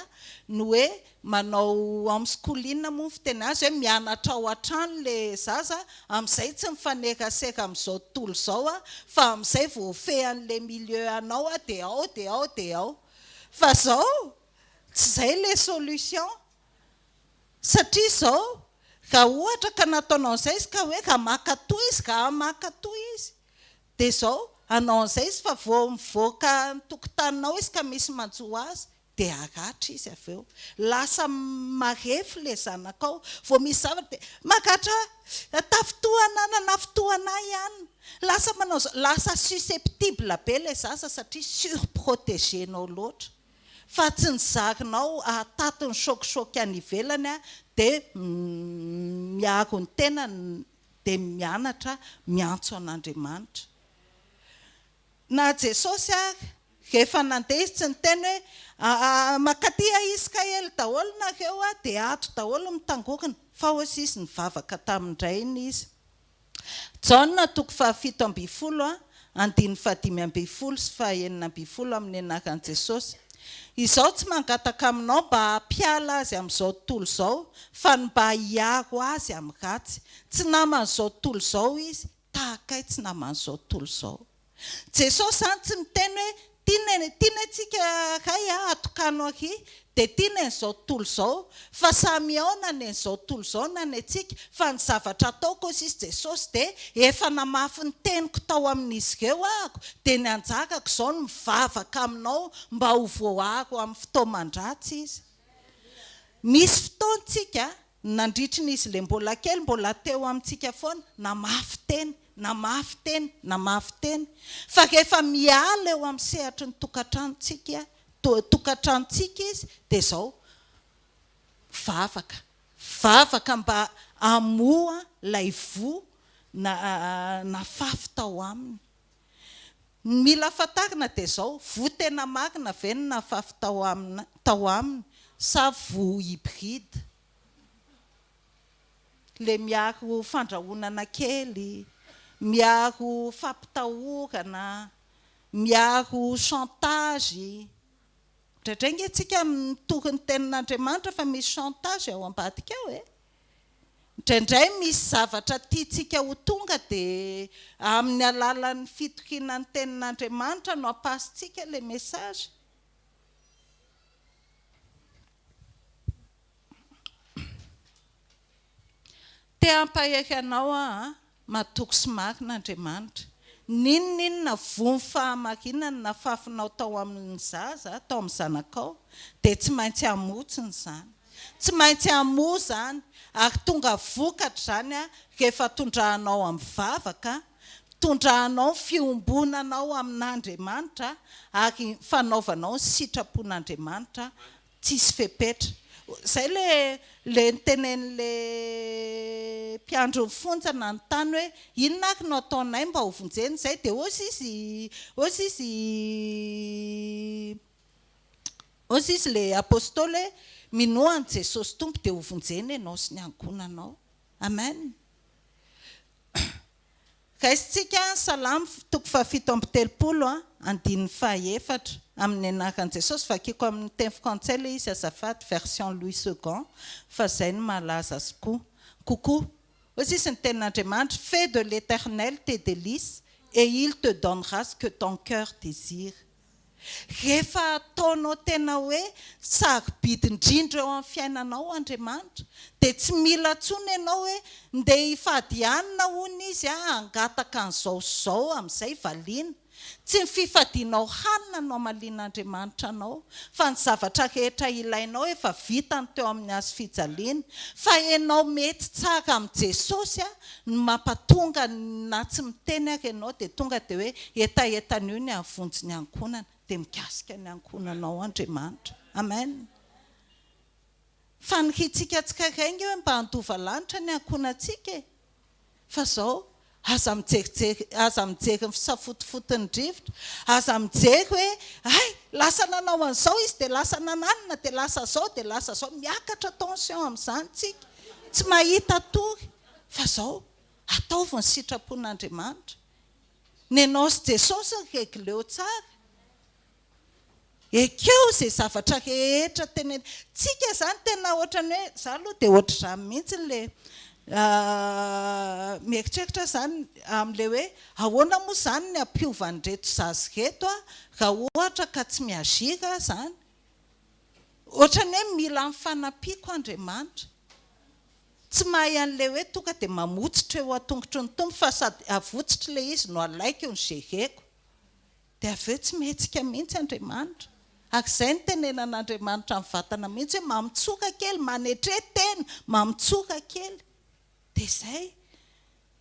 Speaker 1: ny hoe manao home schooling moa ny fiteny azy hoe mianatra ao an-trano ilay zaza amin'izay tsy mifanerasera amin'izao tontolo izao fa amin'izay voafehin'ilay milieu anao dia ao dia ao dia ao. Fa izao tsy izay ilay solution satria izao raha ohatra ka nataonao an'izay izy ka hoe raha maka toa izy raha maka toa izy dia izao hanao an'izay izy fa vao mivoaka ny tokotaninao izy ka misy manjo azy dia haratra izy avy eo. Lasa marefo ilay zanakao. Vao misy zavatra dia maratra ahy, tafintohana ahy, nanafintohana ahy ihany. Lasa manao izao, lasa susceptible be ilay zaza satria surprotéger-nao loatra. Fa tsy ny zarinao hahataty ny choc choc any ivelany dia miaro ny tenany dia mianatra miantso an'Andriamanitra. Na Jesosy ary, rehefa nandeha izy tsy niteny hoe, Aa, mankaty Israely daholo nareo a, dia ato daholo mitangorona, fa hozy izy nivavaka tamin-dRainy izy. Jaona toko faha-17 a, andininy faha-15 sy faha-16 amin'ny anaran'i Jesosy. Izaho tsy mangataka aminao mba hampiala azy amin'izao tontolo izao, fa ny mba hiaro azy amin'ny ratsy. Tsy naman'izao tontolo izao izy, tahaka ahy tsy naman'izao tontolo izao. Jesosy izany tsy miteny hoe tiana tiana antsika Ray a, atokano ahy, dia tiana an'izao tontolo izao, fa samy mihaona ny an'izao tontolo izao na ny antsika, fa ny zavatra ataoko hozy izy Jesosy dia efa namafy ny teniko tao amin'izy ireo ahako, dia ny anjarako izao no mivavaka aminao mba ho voaaro amin'ny fitaoman-dratsy izy. Misy fotoana tsika Nandritry ny izy le mbola kely mbola teo amintsika foana, namafy teny, namafy teny, namafy teny. Fa rehefa miala eo amin'ny sehatry ny tokantranontsika, tokantranontsika izy dia izao, vavaka, vavaka mba hamoha ilay voa nafafy tao aminy. Ny mila fantarina dia izao, voa tena marina ve no nafafy tao aminy tao aminy sa voa hybride? Le miaro fandrahonana kely, miaro fampitahorana, miaro chantage. Indraindray ange tsika mitory ny tenin'Andriamanitra fa misy chantage ao ambadika ao e! Indraindray misy zavatra tiantsika ho tonga dia amin'ny alalan'ny fitokiana ny tenin'Andriamanitra no ampasintsika ilay message. Te hampahery anao aho an, matoky sy marina Andriamanitra. N'inon'inona voa ny fahamarinana nafafinao tao amin'ny zaza, tao amin'ny zanakao, dia tsy maintsy hamotsiny izany. Tsy maintsy hamoa izany, ary tonga vokatra izany rehefa tondrahanao amin'ny vavaka, tondrahanao ny fiombonanao amin'Andriamanitra ary fanaovanao ny sitrapon'Andriamanitra tsisy fepetra. Izay ilay ilay notenenin'ilay mpiandry ny fonja nanontany hoe inona ary no ataonay mba ho vonjena izay dia hozy izy hozy izy hozy izy ilay apostoly hoe minoa an'i Jesosy Tompo dia ho vonjena ianao sy ny ankohonanao. Amen. Raisintsika ny Salamo toko faha-37 andininy faha-efatra, amin'ny anaran'i Jesosy, vakiko amin'ny teny frantsay ilay izy azafady, version Louis Segond, fa izay no mahalaza azy koa kokoa. Hoy sisa ny tenin'Andriamanitra, Fais de l'Eternel tes délices et il te donnera ce que ton cœur désire. Rehefa ataonao tena hoe sarobidy indrindra eo amin'ny fiainanao Andriamanitra, dia tsy mila intsony ianao hoe ndeha hifady hanina hono izy hangataka an'izao sy izao amin'izay valiana. Tsy ny fifadianao hanina no hamalian'Andriamanitra anao, fa ny zavatra rehetra ilainao efa vitany teo amin'ny hazo fijaliana. Fa ianao mety tsara amin'i Jesosy no mampatonga ny na tsy miteny ary ianao dia tonga dia hoe hetahetan'io ny hahavonjy ny ankohonana dia mikasika ny ankohonanao Andriamanitra. Amen. Faniriantsika tsirairay ange hoe mba handova lanitra ny ankohonantsika e. Fa zao, Aza mijerijery, aza mijery ny fisafotofoton'ny rivotra, aza mijery hoe hay, lasa nanao an'izao izy dia lasa nananona dia lasa zao dia lasa zao, miakatra tension amin'izany tsika, tsy mahita tory, fa zao, ataovy ny sitrapon'Andriamanitra. Nenao sy Jesosy regleo tsara. Ekeo izay zavatra rehetra tenenina. Tsika izany tena ohatran'ny hoe, za aloha dia ohatr'izany mihitsy le mieritreritra izany amin'ilay hoe ahoana moa izany ny hampiova an'ireto zaza ireto aho raha ohatra ka tsy mi-agir aho izany. Ohatran'ny hoe mila ny fanampiako Andriamanitra. Tsy mahay an'ilay hoe tonga dia mamotsitra eo an-tongotry ny Tompo fa sady avotsitra ilay izy no alaiko no gérer-ko. Dia avy eo tsy mihetsika mihitsy Andriamanitra. Ary izay no tenenan'Andriamanitra amin'ny vatana mihitsy hoe mamitsoka kely, manetre tena, mamitsoka kely. Dia izay.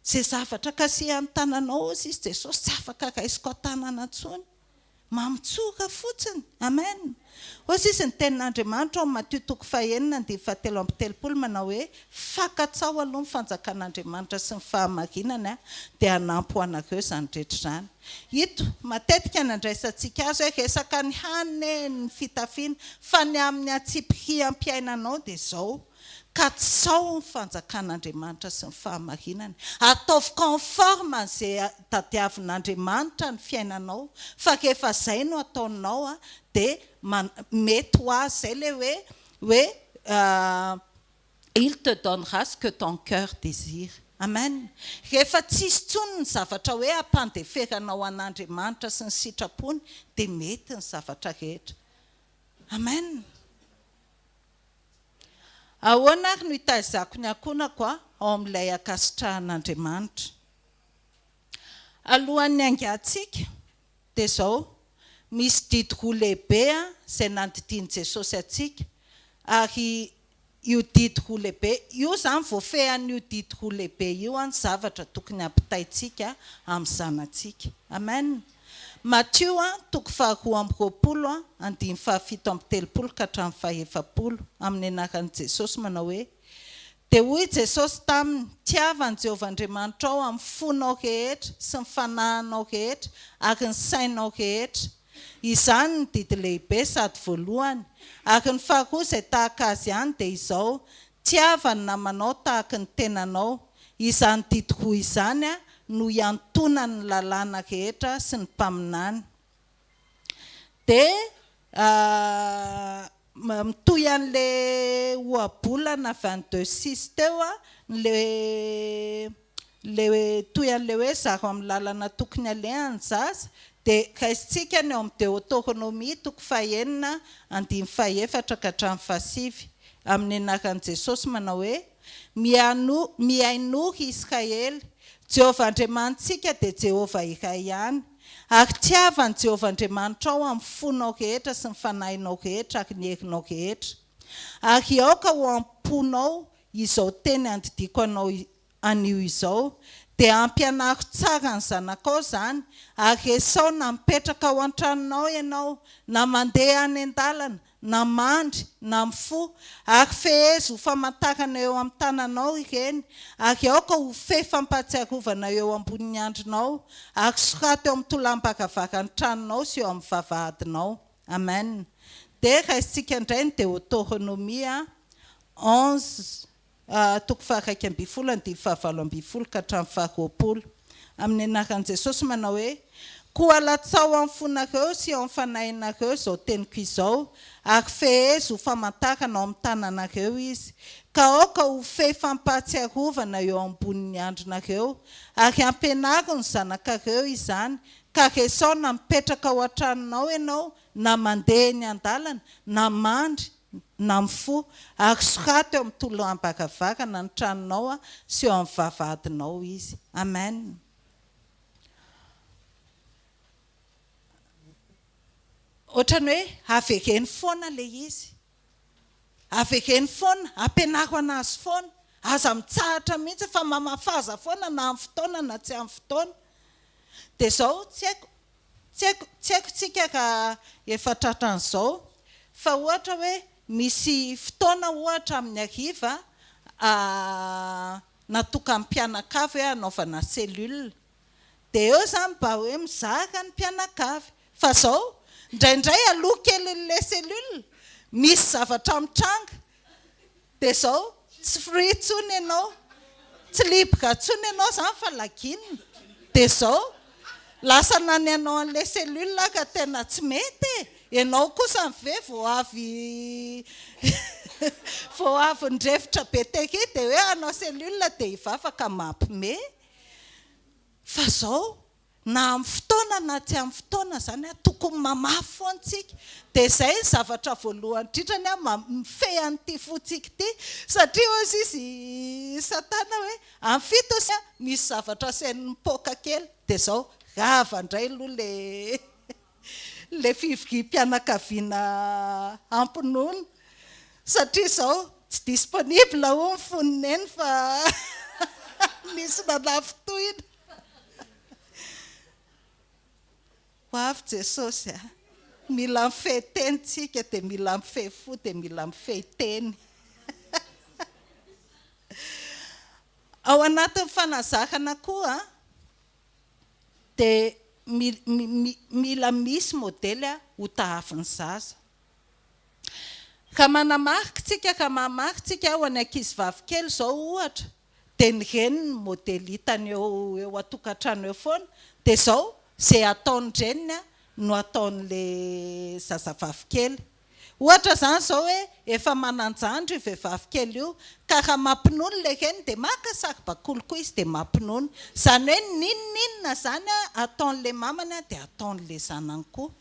Speaker 1: Izay zavatra kasihan'ny tananao hozy izy Jesosy tsy afaka raisiko an-tanana intsony. Mamitsoka fotsiny. Amen. Hozy izy ny tenin'Andriamanitra ao amin'ny Matio toko fahenina andininy fahatelo amby telopolo manao hoe, Fankatsao aloha ny fanjakan'Andriamanitra sy ny fahamarinany dia hanampy ho anareo izany rehetra izany. Ito, matetika ny andraisantsika azy hoe resaka ny hanina e, ny fitafiana, fa ny amin'ny antsipiriam-piainanao dia izao, Katsao ny fanjakan'Andriamanitra sy ny fahamarinany. Ataovy conforme an'izay tadiavin'Andriamanitra ny fiainanao, fa rehefa izay no ataonao dia mety ho azy, izay ilay hoe hoe il te donnera ce que ton cœur désire. Amen. Rehefa tsisy intsony ny zavatra hoe ampandeferanao an'Andriamanitra sy ny sitrapony dia mety ny zavatra rehetra. Amen. Ahoana ary no hitaizako ny ankohonako ao amin'ilay ankasitrahan'Andriamanitra? Alohan'ny haingantsika, dia izao, misy didy roa lehibe izay nandidian'i Jesosy antsika, ary io didy roa lehibe io izany, voafehin'io didy roa lehibe io ny zavatra tokony hampitaintsika amin'ny zanatsika. Amen. Matio toko faharoa amby roapolo, andininy fahafito amby telopolo ka hatramin'ny fahefapolo, amin'ny anaran'i Jesosy manao hoe, Dia hoy Jesosy taminy, Tiava an'i Jehovah Andriamanitrao amin'ny fonao rehetra sy ny fanahinao rehetra ary ny sainao rehetra. Izany no didy lehibe sady voalohany. Ary ny faharoa izay tahaka azy ihany dia izao, Tiava ny namanao tahaky ny tenanao. Izany didy roa izany no iantonan'ny lalàna rehetra sy ny mpaminany. Dia mitohy an'ilay ohabolana 22 six teo le le toy an'ilay hoe zaro amin'ny lalana tokony alehany ny zaza, dia raisintsika ny ao amin'ny Deoteronomia toko fahenina andininy fahefatra ka hatramin'ny fahasivy, amin'ny anaran'i Jesosy manao hoe, Mihainoa, mihainoa ry Israely, Jehovah Andriamanitsika dia Jehovah iray ihany. Ary tiava an'i Jehovah Andriamanitrao amin'ny fonao rehetra sy ny fanahinao rehetra ary ny herinao rehetra. Ary aoka ho am-ponao izao teny andidiako anao anio izao, dia ampianaro tsara ny zanakao izany, ary resaho na mipetraka ao an-tranonao ianao, na mandeha any an-dalana, na mandry, na mifoha, ary fehezo ho famantarana eo amin'ny tananao ireny, ary aoka ho fehy fampahatsiarovana eo ambonin'ny andrinao, ary soraty eo amin'ny tolam-baravaran'ny tranonao sy eo amin'ny vavahadinao. Amen. Dia raisintsika indray ny Deoteronomia 11, toko faha-11 andininy faha-18 ka hatramin'ny faha-20. Amin'ny anaran'i Jesosy manao hoe, Koa latsao amin'ny fonareo sy ao amin'ny fanahinareo izao teniko izao, ary fehezo ho famantarana ao amin'ny tananareo izy, ka aoka ho fehy fampahatsiarovana eo ambonin'ny andrinareo, ary ampianaro ny zanakareo izany, ka resaho na mipetraka ao an-tranonao ianao, na mandeha eny an-dalana, na mandry, na mifoha, ary soraty eo amin'ny tolàm-baravarana ny tranonao sy eo amin'ny vavahadinao izy. Amen. Ohatran'ny hoe avereno foana ilay izy. Avereno foana, ampianaro an'azy foana. Aza mitsahatra mihitsy fa mamafaza foana na amin'ny fotoana na tsy amin'ny fotoana. Dia izao, tsy haiko, Tsy haiko, tsy haiko tsika raha efa tratran'izao, fa ohatra hoe misy fotoana ohatra amin'ny hariva, Natokan'ny mpianakavy hoe hanaovana cellule. Dia eo izany mba hoe mizara ny mpianakavy. Fa izao, indraindray aloha kelin'ilay cellule, misy zavatra mitranga. Dia izao, tsy free intsony ianao, tsy libre intsony ianao izany fa laginina. Dia izao, lasa na ny hanao an'ilay cellule aka tena tsy mety e! Ianao kosa ve vao avy vao avy nirefitra be tery dia hoe hanao cellule dia hivavaka mampime? Fa izao, na amin'ny fotoana na tsy amin'ny fotoana izany an, tokony mamafy foana isika. Dia izay ny zavatra voalohany indrindra ny ahy, mifehy an'ity fontsika ity. Satria hozy izy Satana hoe, amin'ny fito isika misy zavatra asainy mipoaka kely. Dia izao, rava indray aloha ilay ilay fivoriam-pianakaviana hampinono. Satria izao, tsy disponible hono ny fon'i Neny fa nisy nanafintohina. Ho avy Jesosy a! Mila mifehy teny tsika dia mila mifehy fo dia mila mifehy teny. Ao anatin'ny fanazarana koa dia mila misy modely ho tahafin'ny zaza. Raha manamarika tsika, raha mahamarika tsika ho an'ny ankizivavy kely izao ohatra, dia ny reniny no modely hitany eo eo an-tokantrano eo foana, dia izao, izay ataon-dreniny no ataon'ilay zazavavy kely. Ohatra izany izao hoe efa manan-jandry io vehivavy kely io, ka raha mampinono ilay reniny dia maka saribakoly koa izy dia mampinono. Izany hoe n'inon'inona izany ataon'ilay mamany dia ataon'ilay zanany koa.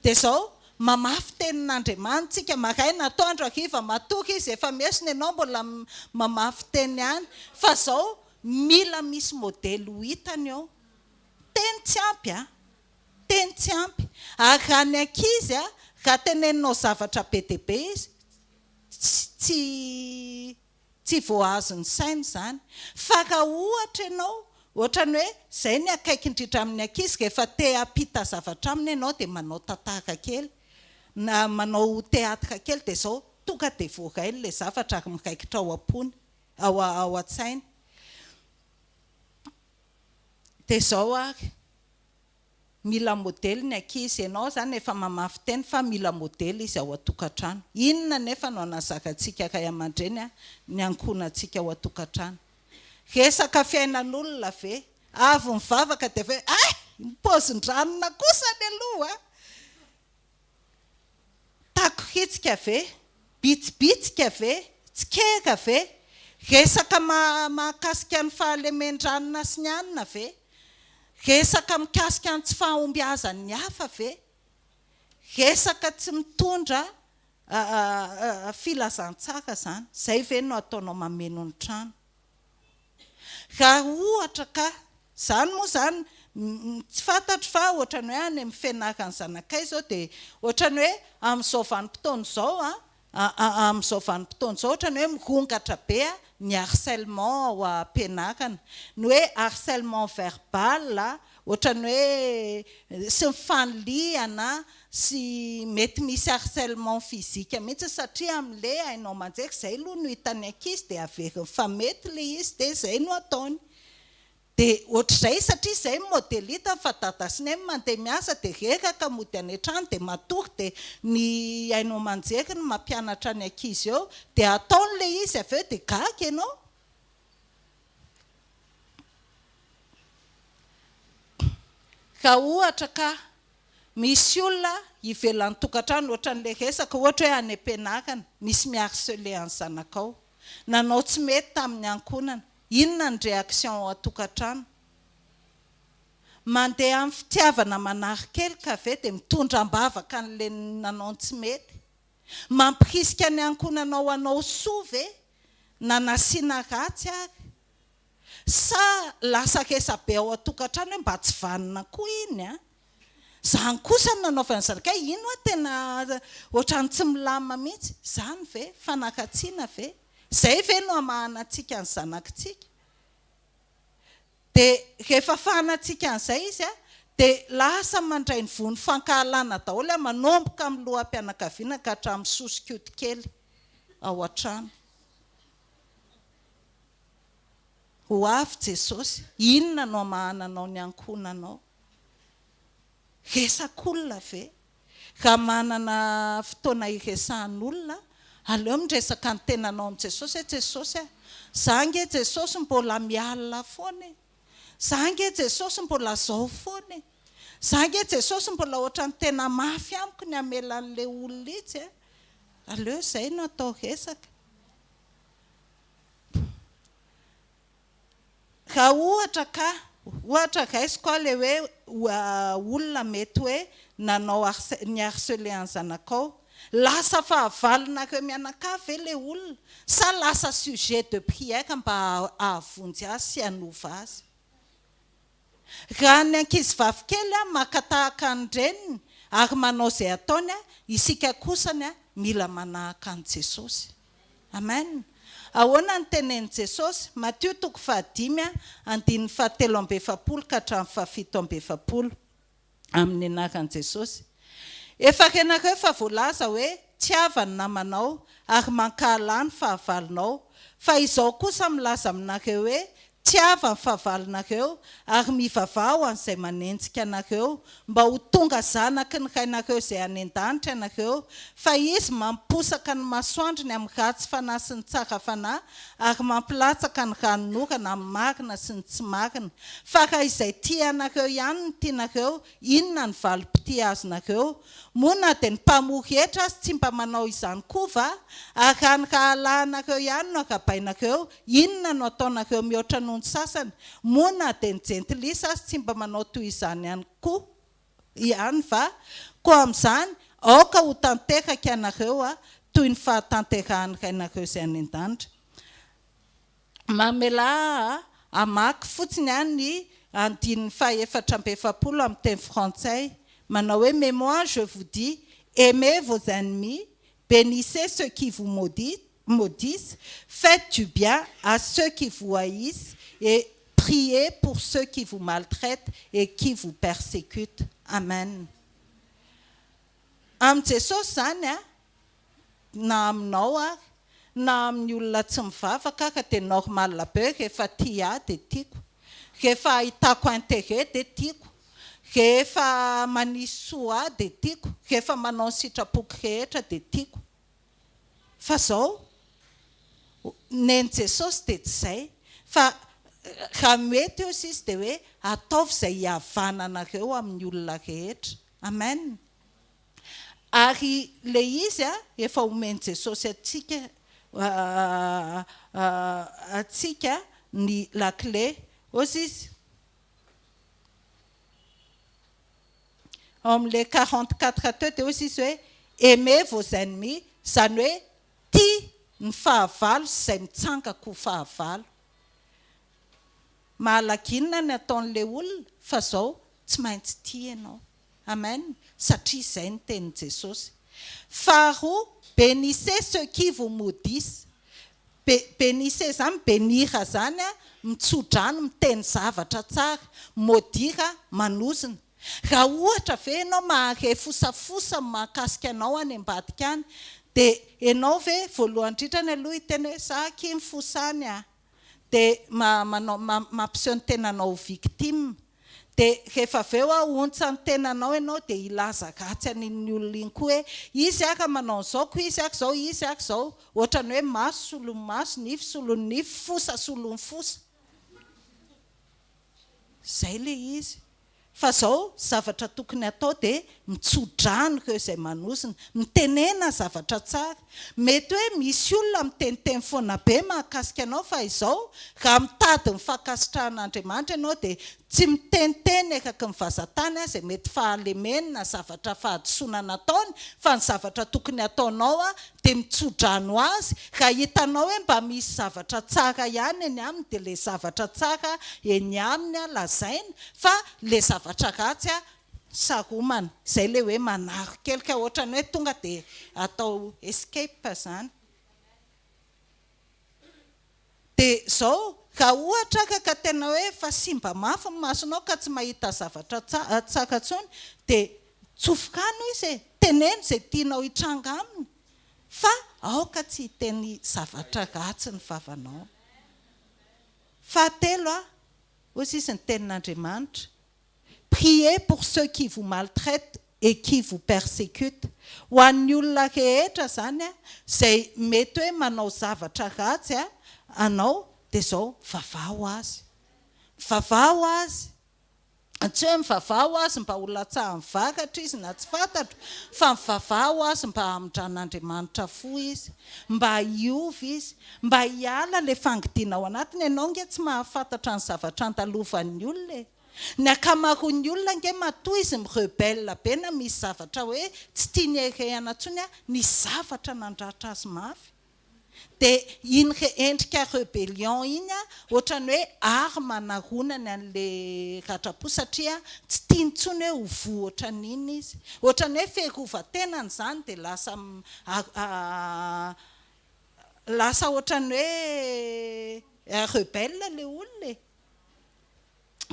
Speaker 1: Dia izao, mamafy tenin'Andriamanitsika, maraina, atoandro, hariva, matory izy, efa miesona ianao mbola mamafy teny ihany. Fa izao, mila misy modely ho hitany eo. Teny tsy ampy an! Teny tsy ampy. Ary raha ny ankizy an, raha teneninao zavatra be dia be izy, tsy, tsy. Tsy voahazon'ny saina izany. Fa raha ohatra ianao, ohatran'ny hoe izay ny akaiky indrindra amin'ny ankizy, rehefa te hampita zavatra aminy ianao dia manao tantara kely, na manao théâtre kely dia izao, tonga dia voarainy ilay zavatra ary miraikitra ao am-pony, ao ao an-tsainy. Dia izao ary. Mila modely ny ankizy. Ianao izany efa mamafy teny fa mila modely izy ao an-tokantrano. Inona anefa no anazarantsika ray aman-dreny ny ankohonantsika ao an-tokantrano? Resaka fiainan'olona ve? Avy mivavaka dia avy eo, hay! Ny paozin-dranona kosa any aloha a! Takoritsika ve? Bitsibitsika ve? Tsikera ve? Resaka mahakasika ny fahalemen-dranona sy ny anona ve? Resaka mikasika ny tsy fahombiazan'ny hafa ve? Resaka tsy mitondra filazantsara izany. Izay ve no ataonao mameno ny trano? Raha ohatra ka, izany moa izany tsy fantatro fa ohatran'ny hoe any amin'ny fianaran'ny zanakay izao dia ohatran'ny hoe amin'izao vanim-potoana izao an, amin'izao vanim-potoana izao ohatran'ny hoe mirongatra be ny harcèlement ao am-pianarana. Ny hoe harcèlement verbal, ohatran'ny hoe sy ny fanilihana sy mety misy harcèlement physique mihitsy satria amin'le haino aman-jery izay aloha no hitan'ny ankizy dia averiny fa mety le izy dia izay no ataony dia ohatr'izay satria izay no modely hitany fa dada sy neny mandeha miasa dia reraka mody any an-trano dia matory dia ny haino aman-jery no mampianatra ny ankizy eo dia ataony le izy avy eo dia gaga ianao. Raha ohatra ka Misy olona ivelan'ny tokantrano ohatran'ilay resaka ohatra hoe any am-pianarana misy mi-harceler an'ny zanakao. Nanao tsy mety tamin'ny ankohonana. Inona ny réaction ao an-tokantrano? Mandeha amin'ny fitiavana manari-keloka ve dia mitondra am-bavaka an'ilay nanao ny tsy mety? Mampirisika ny ankohonanao hanao soa ve na nasiana ratsy ary? Sa lasa resabe ao an-tokantrano hoe mba tsy vanona koa iny an? Zany kosa no nanaovany zany kay iny hoa tena ohatran'ny tsy milamina mihitsy, zany ve? Fanakatsiana ve? Zay ve no hamahanantsika ny zanakitsika? Dia rehefa fahanantsika an'izay izy an, dia lasa mandray ny voan'ny fankahalana daholo an, manomboka amin'ny loham-pianakaviana ka hatramin'ny soso-kioty kely ao an-trano. Ho avy Jesosy, inona no hamahananao ny ankohonanao? Resak'olona ve? Raha manana fotoana hiresahan'olona, aleo miresaka ny tenanao amin'i Jesosy hoe, Jesosy a, za ange Jesosy mbola mialona foana e! Za ange Jesosy mbola zao foana e! Za ange Jesosy mbola ohatran'ny tena mafy amiko ny hamela an'ilay olona itsy a! Aleo izay no atao resaka. Raha ohatra ka, ohatra raisiko aho ilay hoe olona mety hoe nanao ni-harceler an'ny zanakao, lasa fahavalonareo mianakavy ve ilay olona sa lasa sujet de prière mba hahavonjy azy sy hanova azy? Raha ny ankizivavy kely maka tahaka ny reniny ary manao izay ataony, isika kosany mila manahaka an'i Jesosy. Amen. Ahoana ny tenenin'i Jesosy? Matio toko fahadimy andininy fahatelo amby efapolo ka hatramin'ny fahafito amby efapolo. Amin'ny anaran'i Jesosy. Efa renareo fa voalaza hoe, Tiava ny namanao, ary mankahalà ny fahavalonao. Fa izao kosa milaza aminareo hoe, Tiava ny fahavalonareo, ary mivavaha ho an'izay manenjika anareo, mba ho tonga zanaky ny Rainareo izay any an-danitra ianareo, fa Izy mamposaka ny masoandrony amin'ny ratsy fanahy sy ny tsara fanahy, ary mampilatsaka ny ranonorana amin'ny marina sy ny tsy marina. Fa raha izay tia anareo ihany no tianareo, inona ny valim-pitia azonareo? Moa na dia ny mpamory hetra aza tsy mba manao izany koa va? Ary raha ny rahalahinareo ihany no arahabainareo, inona no ataonareo mihoatra noho ny sasany? Moa na dia ny jentilisa aza tsy mba manao toy izany ihany koa ihany va? Koa amin'izany, aoka ho tanteraka ianareo, toy ny fahatanterahan'ny Rainareo izay any an-danitra. Mamelà ahy hamaky fotsiny any ny andininy faha-44 amin'ny teny frantsay, manao hoe, Mais moi, je vous dis, aimez vos ennemis, bénissez ceux qui vous maudissent, faites du bien à ceux qui vous haïssent et priez pour ceux qui vous maltraitent et qui vous persécutent. Amen. Amin'i Jesosy izany a, na aminao ary, na amin'ny olona tsy mivavaka aka dia normal be rehefa tia ahy dia tiako, rehefa ahitako intérêt dia tiako, rehefa manisy soa ahy dia tiako, rehefa manao ny sitrapoko rehetra dia tiako. Fa zao, nen'i Jesosy dia tsy izay, fa raha mety eo sisa dia hoe ataovy izay hihavananareo amin'ny olona rehetra. Amen. Ary ilay izy efa omen'i Jesosy antsika antsika ny lakile. Hozy izy. Ao amin'ilay 44 teo dia hozy izy hoe aimez vos ennemis, izany hoe tia ny fahavalo sy izay mitsangako ho fahavalo. Mahalaginina ny ataon'ilay olona fa zao tsy maintsy tia ianao. Amen satria izay ny tenin'i Jesosy. Faharoa, benissez ceux qui vous maudissent. Be, benissez izany, benir izany a, mitsodrano, miteny zavatra tsara, maudire manozona. Raha ohatra ve ianao mahare fosafosa mahakasika anao any ambadika any, dia ianao ve voalohany indrindrany aloha hiteny hoe za akia mifosa any a, dia manao, mampiseho ny tenanao ho victime. Dia rehefa avy eo ahontsa ny tenanao ianao dia hilaza ratsy an'iny olona iny koa hoe izy ary manao an'izao ko izy ary izao, izy ary izao. Ohatran'ny hoe maso solon'ny maso, nify solon'ny nify, fosa solon'ny fosa. Izay ilay izy. Fa izao, zavatra tokony hatao dia mitso-drano ireo izay manozona. Mitenena zavatra tsara. Mety hoe misy olona miteniteny foana be mahakasika anao fa izao, raha mitady ny fankasitrahan'Andriamanitra ianao dia tsy miteniteny eraky ny vazan-tany aza izay mety fahalemeny na zavatra fahadisoana nataony fa ny zavatra tokony hataonao dia mitso-drano azy, raha hitanao hoe mba misy zavatra tsara ihany eny aminy dia ilay zavatra tsara eny aminy lazaina fa ilay zavatra ratsy saromana, izay ilay hoe manaro-kelika ohatran'ny hoe tonga dia atao escape izany. Dia izao, raha ohatra aka ka tena hoe efa simba mafy ny masonao ka tsy mahita zavatra tsara intsony dia tsofokano izy e, teneno izay tianao hitranga aminy fa aoka tsy hiteny zavatra ratsy ny vavanao. Fahatelo a, hoy sisa ny tenin'Andriamanitra, Priez pour ceux qui vous maltraitent et qui vous persécutent. Ho an'ny olona rehetra izany izay mety hoe manao zavatra ratsy anao dia izao vavaho azy. Vavaho azy. Tsy hoe mivavaha ho azy mba ho latsahan'ny varatra izy na tsy fantatro fa mivavaha ho azy mba hamindran'Andriamanitra fo izy, mba hiova izy, mba hiala ilay fangidiana ao anatiny. Ianao ange tsy mahafantatra ny zavatra andalovan'ny olona e! Ny ankamaroan'ny olona ange matoa izy mi-rebelle be na misy zavatra hoe tsy tiany herehana intsony an, nisy zavatra nandratra azy mafy. Dia iny endrika rebellion iny an, ohatran'ny hoe arme anaronany an'le ratram-po satria tsy tiany intsony hoe ho voa ohatran'iny izy. Ohatran'ny hoe fiarovan-tenany izany dia lasa lasa ohatran'ny hoe rebelle le olona e.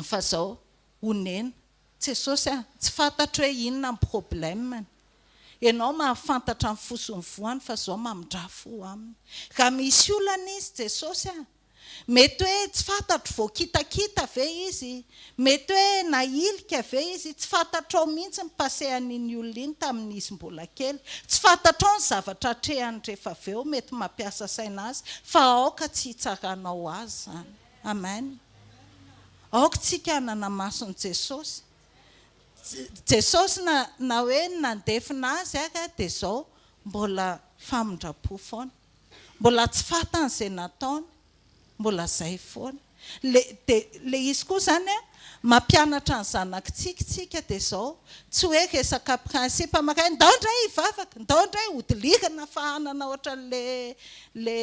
Speaker 1: Fa zao, honena. Jesosy a, tsy fantatro hoe inona ny problème-ny. Ianao mahafantatra ny fo sy ny voany fa zao mamindrà fo aminy. Raha misy olana izy Jesosy a, mety hoe tsy fantatro voakitakita ve izy, mety hoe nahilika ve izy, tsy fantatrao mihitsy ny passé an'iny olona iny tamin'izy mbola kely, tsy fantatrao ny zavatra atrehany rehefa avy eo, mety mampiasa saina azy, fa aoka tsy hitsaranao azy izany. Amen. Aoka tsika hanana mason'i Jesosy. Jesosy na na hoe nandefina azy ary dia izao mbola famindram-po foana. Mbola tsy fantany izay nataony. Mbola izay foana. Le dia le izy koa izany an, mampianatra ny zanakitsika tsika dia izao, tsy hoe resaka principe mankany ndao indray hivavaka, ndao indray hodilirana fahanana ohatran'le le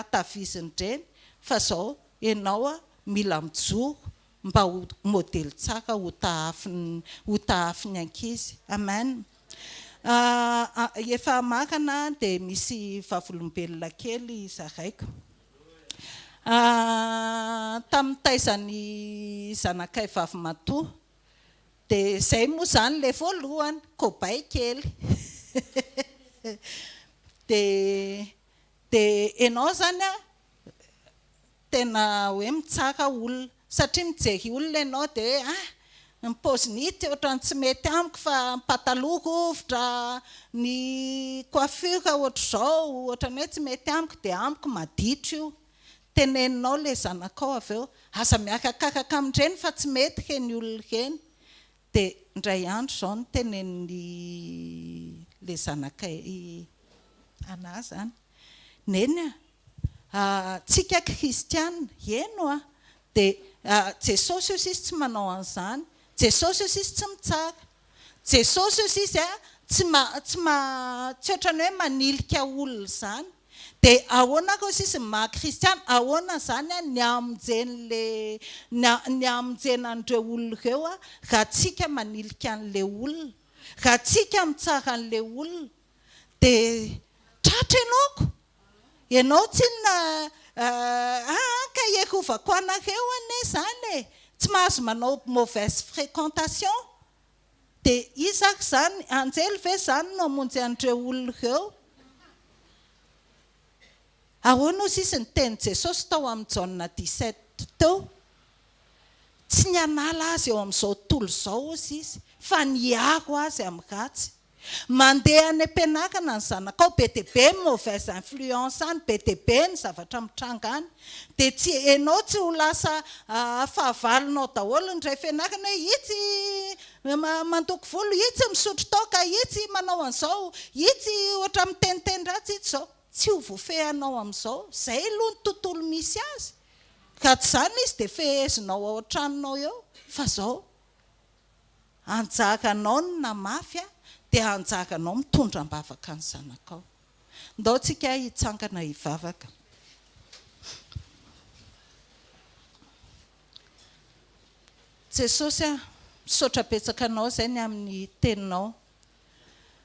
Speaker 1: atavizin-dreny fa izao ianao a mila mijoro mba ho modely tsara ho tahafin'ny ho tahafin'ny ankizy. Amen. Efa hamarana dia misy vavolombelona kely zaraiko. Tamin'ny taizan'ny zanakay vavimatoa dia izay moa izany ilay voalohany, kobay kely. Dia dia ianao izany a tena hoe mitsara olona satria mijery olona ianao dia hoe ah ny paoziny ity ohatran'ny tsy mety amiko fa ny pataloha rovitra, ny coiffure ohatr'izao ohatran'ny hoe tsy mety amiko dia amiko maditra io. Teneninao ilay zanakao avy eo, aza miakakaraka amin'ireny fa tsy mety ireny olona ireny. Dia indray andro izao notenenin'ny ilay zanakay anah izany, Neny a! Tsika kristiana, eny oa, dia Jesosy hozy izy tsy manao an'izany, Jesosy hozy izy tsy mitsara, Jesosy hozy izy a tsy ma tsy ma tsy ohatran'ny hoe manilika olona izany, dia ahoana ary hozy izy ny maha kristiana, ahoana izany a ny hamonjen'le ny ny hamonjena an'ireo olona ireo a raha tsika manilika an'le olona, raha tsika mitsara an'le olona, dia tratra ianao ko! Ianao tsinona aa ka hierovako anareo anie izany e! Tsy mahazo manao mauvaise fréquentation. Dia iza ary izany, anjely ve izany no hamonjy an'ireo olona ireo? Ahoana hozy izy ny tenin'i Jesosy tao amin'ny Jaona 17 teo? Tsy ny hanala azy eo amin'izao tontolo izao hozy izy, fa ny hiaro azy amin'ny ratsy. Mandeha any am-pianarana ny zanakao, be dia be ny mauvaise influence any, be dia be ny zavatra mitranga any, dia tsy, enao tsy ho lasa fahavalonao daholo ny iray fianarana hoe itsy mandoko volo, itsy misotro toaka, itsy manao an'izao, itsy ohatra miteniteny ratsy, itsy izao. Tsy ho voafehinao amin'izao. Izay aloha ny tontolo misy azy. Raha tsy izany izy dia fehezinao ao an-tranonao eo fa izao. Anjaranao ny namafy dia anjaranao mitondra am-bavaka ny zanakao. Ndao tsika hitsangana hivavaka. Jesosy a, misaotra betsaka Anao izay ny amin'ny teninao.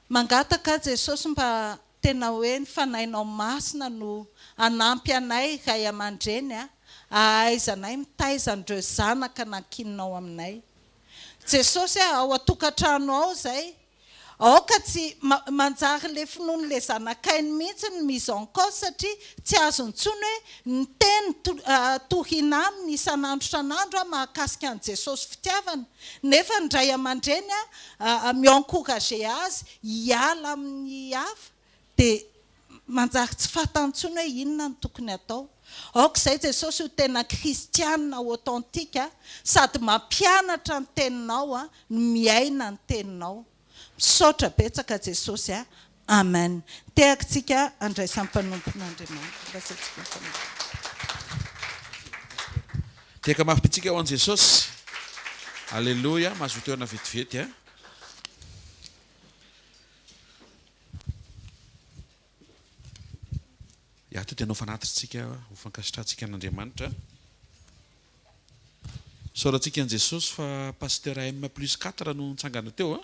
Speaker 1: Mangataka aho Jesosy mba tena hoe ny Fanahinao Masina no hanampy anay ray aman-dreny a, hahaizanay mitaiza an'ireo zanaka nankininao aminay. Jesosy a, ao an-tokantrano ao izay, Aoka tsy manjary le finoan'le zanakainy mihitsy ny mise en cause satria tsy azony intsony hoe ny teny torina aminy isan'andro isan'andro mahakasika an'i Jesosy fitiavana nefa ny ray aman-dreny mi-encourager azy hiala amin'ny hafa dia manjary tsy fantany intsony hoe inona no tokony hatao. Aoka izay Jesosy ho tena kristiana authentique sady mampianatra ny teninao no miaina ny teninao. Misaotra betsaka Jesosy a. Amen. Tehaka tsika andraisan'ny mpanompon'Andriamanitra. Andraisantsika ny mpanompo.
Speaker 2: Tehaka mafy bitsika ho an'i Jesosy. Aleloia, mahazoa toerana vetivety a. Ya, to dia hanao fanatitra ho fankasitrahantsika an'Andriamanitra. Isaorantsika an'i Jesosy fa Pasteur M plus quatre no nitsangana teo a.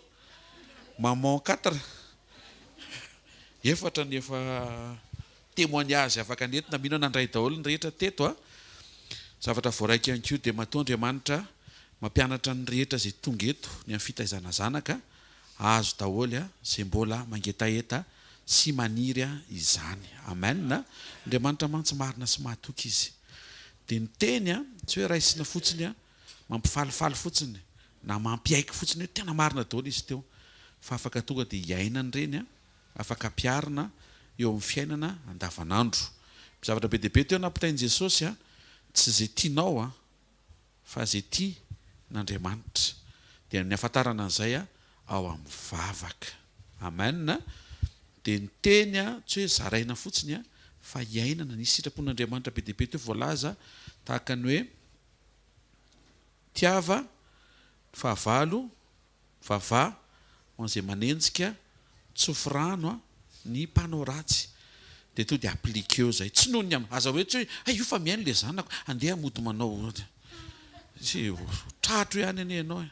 Speaker 2: Maman quatre. Efatra ny efa témoignage afaka nentina, mino aho nandray daholo ny rehetra teto a. Zavatra voaraiko ihany koa dia matoa Andriamanitra mampianatra ny rehetra izay tonga eto ny amin'ny fitaizana zanaka Azo daholo ze mbola mangetaheta sy maniry izany. Amen. Andriamanitra mantsy marina sy mahatoky Izy. Dia ny teny tsy hoe raisina fotsiny mampifalifaly fotsiny na mampiaiky fotsiny hoe tena marina daholo izy teo fa afaka tonga dia iainana ireny, afaka ampiharina eo amin'ny fiainana andavanandro. Zavatra be dia be teo nampitain'i Jesosy, tsy ze tianao fa izay tia n'Andriamanitra dia ny ahafantarana an'izay ao amin'ny vavaka. Amen. Dia ny teny tsy hoe zaraina fotsiny fa iainana. Nisy sitrapon'Andriamanitra be dia be teo voalaza tahaka ny hoe tiava ny fahavalo Vava ho an'izay manenjika, tsofy rano a, ny mpanao ratsy. Dia to dia appliqueo izay. Tsy noho ny am, aza hoe tsy hoe hay io fa mihaino ilay zanako, andeha mody manao tsy ho tratro ihany anie ianao e.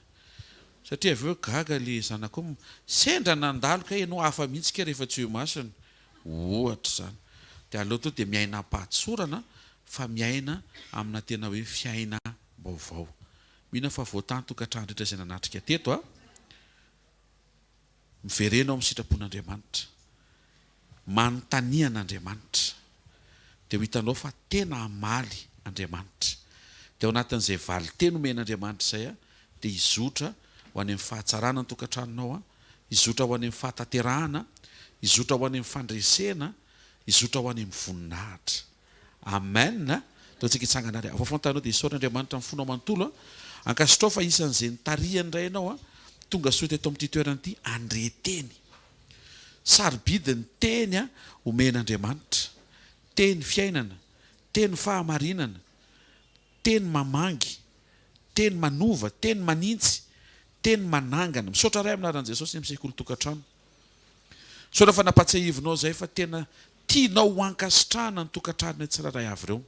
Speaker 2: Satria avy eo gaga ilay zanakao, sendra nandalo kay ianao hafa mihitsy kay rehefa tsy eo imasony. Ohatra izany. Dia aleo to dia miaina am-pahatsorana fa miaina amina tena hoe fiainam-baovao. Mino aho fa voatahy ny tokantrano rehetra izay nanatrika teto a! Miverena ao amin'ny sitrapon'Andriamanitra. Manontania an'Andriamanitra. Dia ho hitanao fa tena hamaly Andriamanitra. Dia ao anatin'izay valin-teny omen'Andriamanitra izay a, dia hizotra ho any amin'ny fahatsarana ny tokantranonao a, hizotra ho any amin'ny fahatanterahana, hizotra ho any amin'ny fandresena, hizotra ho any amin'ny voninahitra. Amen a! Ndao tsika hitsangana ary. Afofoan-tanao dia isaory Andriamanitra amin'ny fonao manontolo a! Ankasitrao fa isan'izay nitarihany indray ianao a! Tonga soa teto amin'ity toerana ity handre teny. Sarobidy ny teny a omen'Andriamanitra. Teny fiainana, teny fahamarinana, teny mamangy, teny manova, teny manintsy, teny manangana. Misaotra Ray amin'ny anaran'i Jesosy ny amin'ny sekoly tokantrano. Misaotra fa nampatsiahivinao izay fa tena tianao ho ankasitrahana ny tokantranonay tsirairay avy ireo.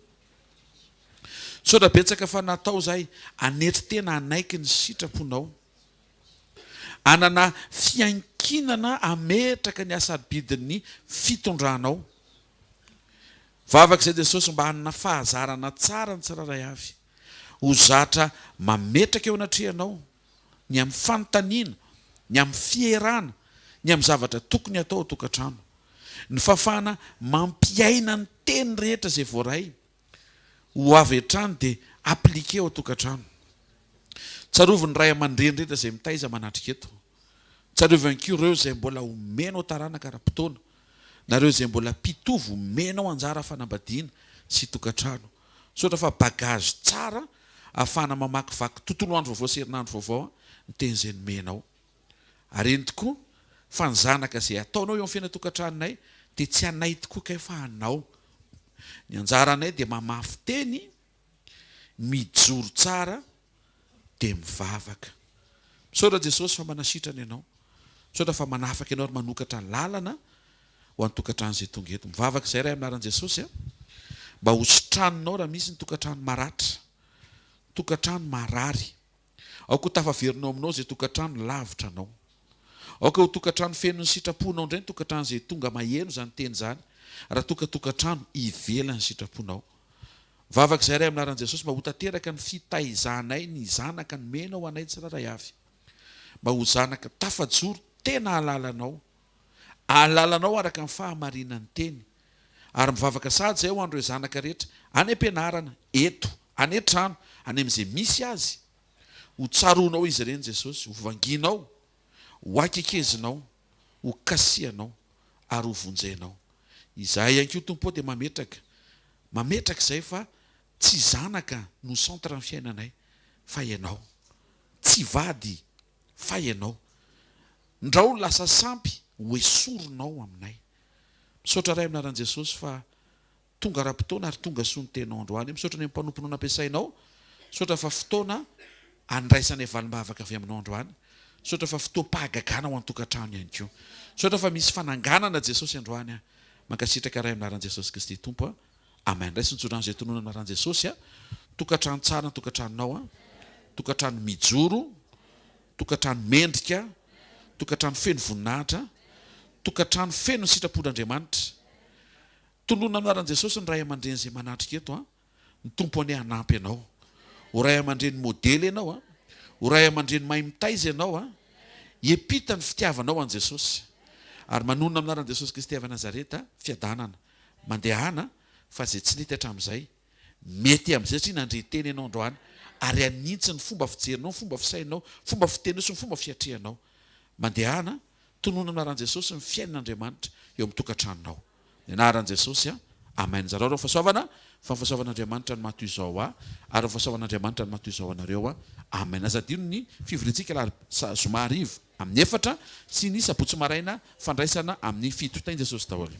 Speaker 2: Misaotra betsaka fa natao izahay hanetry tena hanaiky ny sitraponao. Hanana fiankinana hametraka ny hasarobidin'ny fitondranao. Vavaka izay Jesosy mba hanana fahazarana tsara ny tsirairay avy. Ho zatra mametraka eo anatrehanao ny amin'ny fanontaniana, ny amin'ny fierana, ny amin'ny zavatra tokony hatao ao an-tokantrano. Ny fahafahana mampiaina ny teny rehetra izay voaray ho avy hatrany dia appliquer ao an-tokantrano. Tsarovy ny ray aman-dreny rehetra izay mitaiza manatrika eto. Tsarovy ihany koa ireo izay mbola omenao taranaka ara-potoana, na ireo izay mbola mpitovo omenao anjara fanambadiana sy tokantrano. Misaotra fa bagage tsara ahafahana mamakivaky tontolo andro vaovao sy herinandro vaovao ny teny izay nomenao. Ary eny tokoa fa ny zanaka izay ataonao eo amin'ny fiainan-tokantranonay dia tsy anay tokoa kay fa anao. Ny anjaranay dia mamafy teny, mijoro tsara dia mivavaka. Misaotra Jesosy fa manasitrana ianao. Misaotra fa manafaka ianao ary manokatra lalana ho an'ny tokantrano izay tonga eto. Mivavaka izay Ray amin'ny anaran'i Jesosy a. Mba ho sitraninao raha misy ny tokantrano maratra, tokantrano marary. Aoka ho tafaverinao aminao izay tokantrano lavitra anao. Aoka ho tokantrano feno ny sitraponao indray ny tokantrano izay tonga maheno izany teny izany, raha toa ka tokantrano ivelan'ny sitraponao. Mivavaka izay Ray amin'ny anaran'i Jesosy mba ho tanteraka ny fitaizanay ny zanaka nomenao anay tsirairay avy. Mba ho zanaka tafajoro. tena hahalala Anao, hahalala Anao araka ny fahamarinan'ny Teny. Ary mivavaka sahady izahay ho an'ireo zanaka rehetra, any am-pianarana, eto, any an-trano, any amin'izay misy azy. Ho tsaroanao izy ireny, Jesosy, ho vangianao, ho akekezinao, ho kasihanao, ary ho vonjenao. Izahay ihany koa, Tompo ô, dia mametraka, mametraka izay fa tsy zanaka no centre ny fiainanay, fa Ianao. Tsy vady, fa Ianao. Ndrao lasa sampy ho esorinao aminay. Misaotra Ray amin'ny anaran'i Jesosy fa tonga ara-potoana ary tonga soa ny teninao androany. Misaotra ny mpanomponao nampiasainao. Misaotra fa fotoana andraisanay valim-bavaka avy aminao androany. Misaotra fa fotoam-pahagagana ho an-tokantrano ihany koa. Misaotra fa misy fananganana Jesosy androany. Mankasitraka Ray amin'ny anaran'i Jesosy Kristy Tompo a. Amen. Raiso ny tsodrano izay tononina amin'ny anaran'i Jesosy a. Tokantrano tsara ny tokantranonao a. Tokantrano mijoro. Tokantrano mendrika, tokantrano feno voninahitra, tokantrano feno ny sitrapon'Andriamanitra. Tononina amin'ny anaran'i Jesosy ny ray aman-dreny izay manatrika eto an. Ny Tompo anie hanampy anao. Ho ray aman-dreny modely ianao an. Ho ray aman-dreny mahay mitaiza ianao an. Hiampita ny fitiavanao an'i Jesosy. Ary manonona amin'ny anaran'i Jesosy Kristy avy Nazareta, fiadanana. Mandehana fa izay tsy nety hatramin'izay, Mety amin'izay satria nandre teny ianao androany ary hanintsy ny fomba fijerinao, ny fomba fisainao, fomba fiteninao sy ny fomba fiatrehanao. Mandehana, tononina amin'ny anaran'i Jesosy ny fiainan'Andriamanitra eo amin'ny tokantranonao. Ny anaran'i Jesosy a. Amen. Zarao ireo fahasoavana fa ny fahasoavan'Andriamanitra no maha toy izao ahy ary ny fahasoavan'Andriamanitra no maha toy izao anareo a. Amen. Aza adino ny fivoriantsika alahady zoma hariva amin'ny efatra sy ny sabotsy maraina fandraisana amin'ny fito. Tahin'i Jesosy daholo.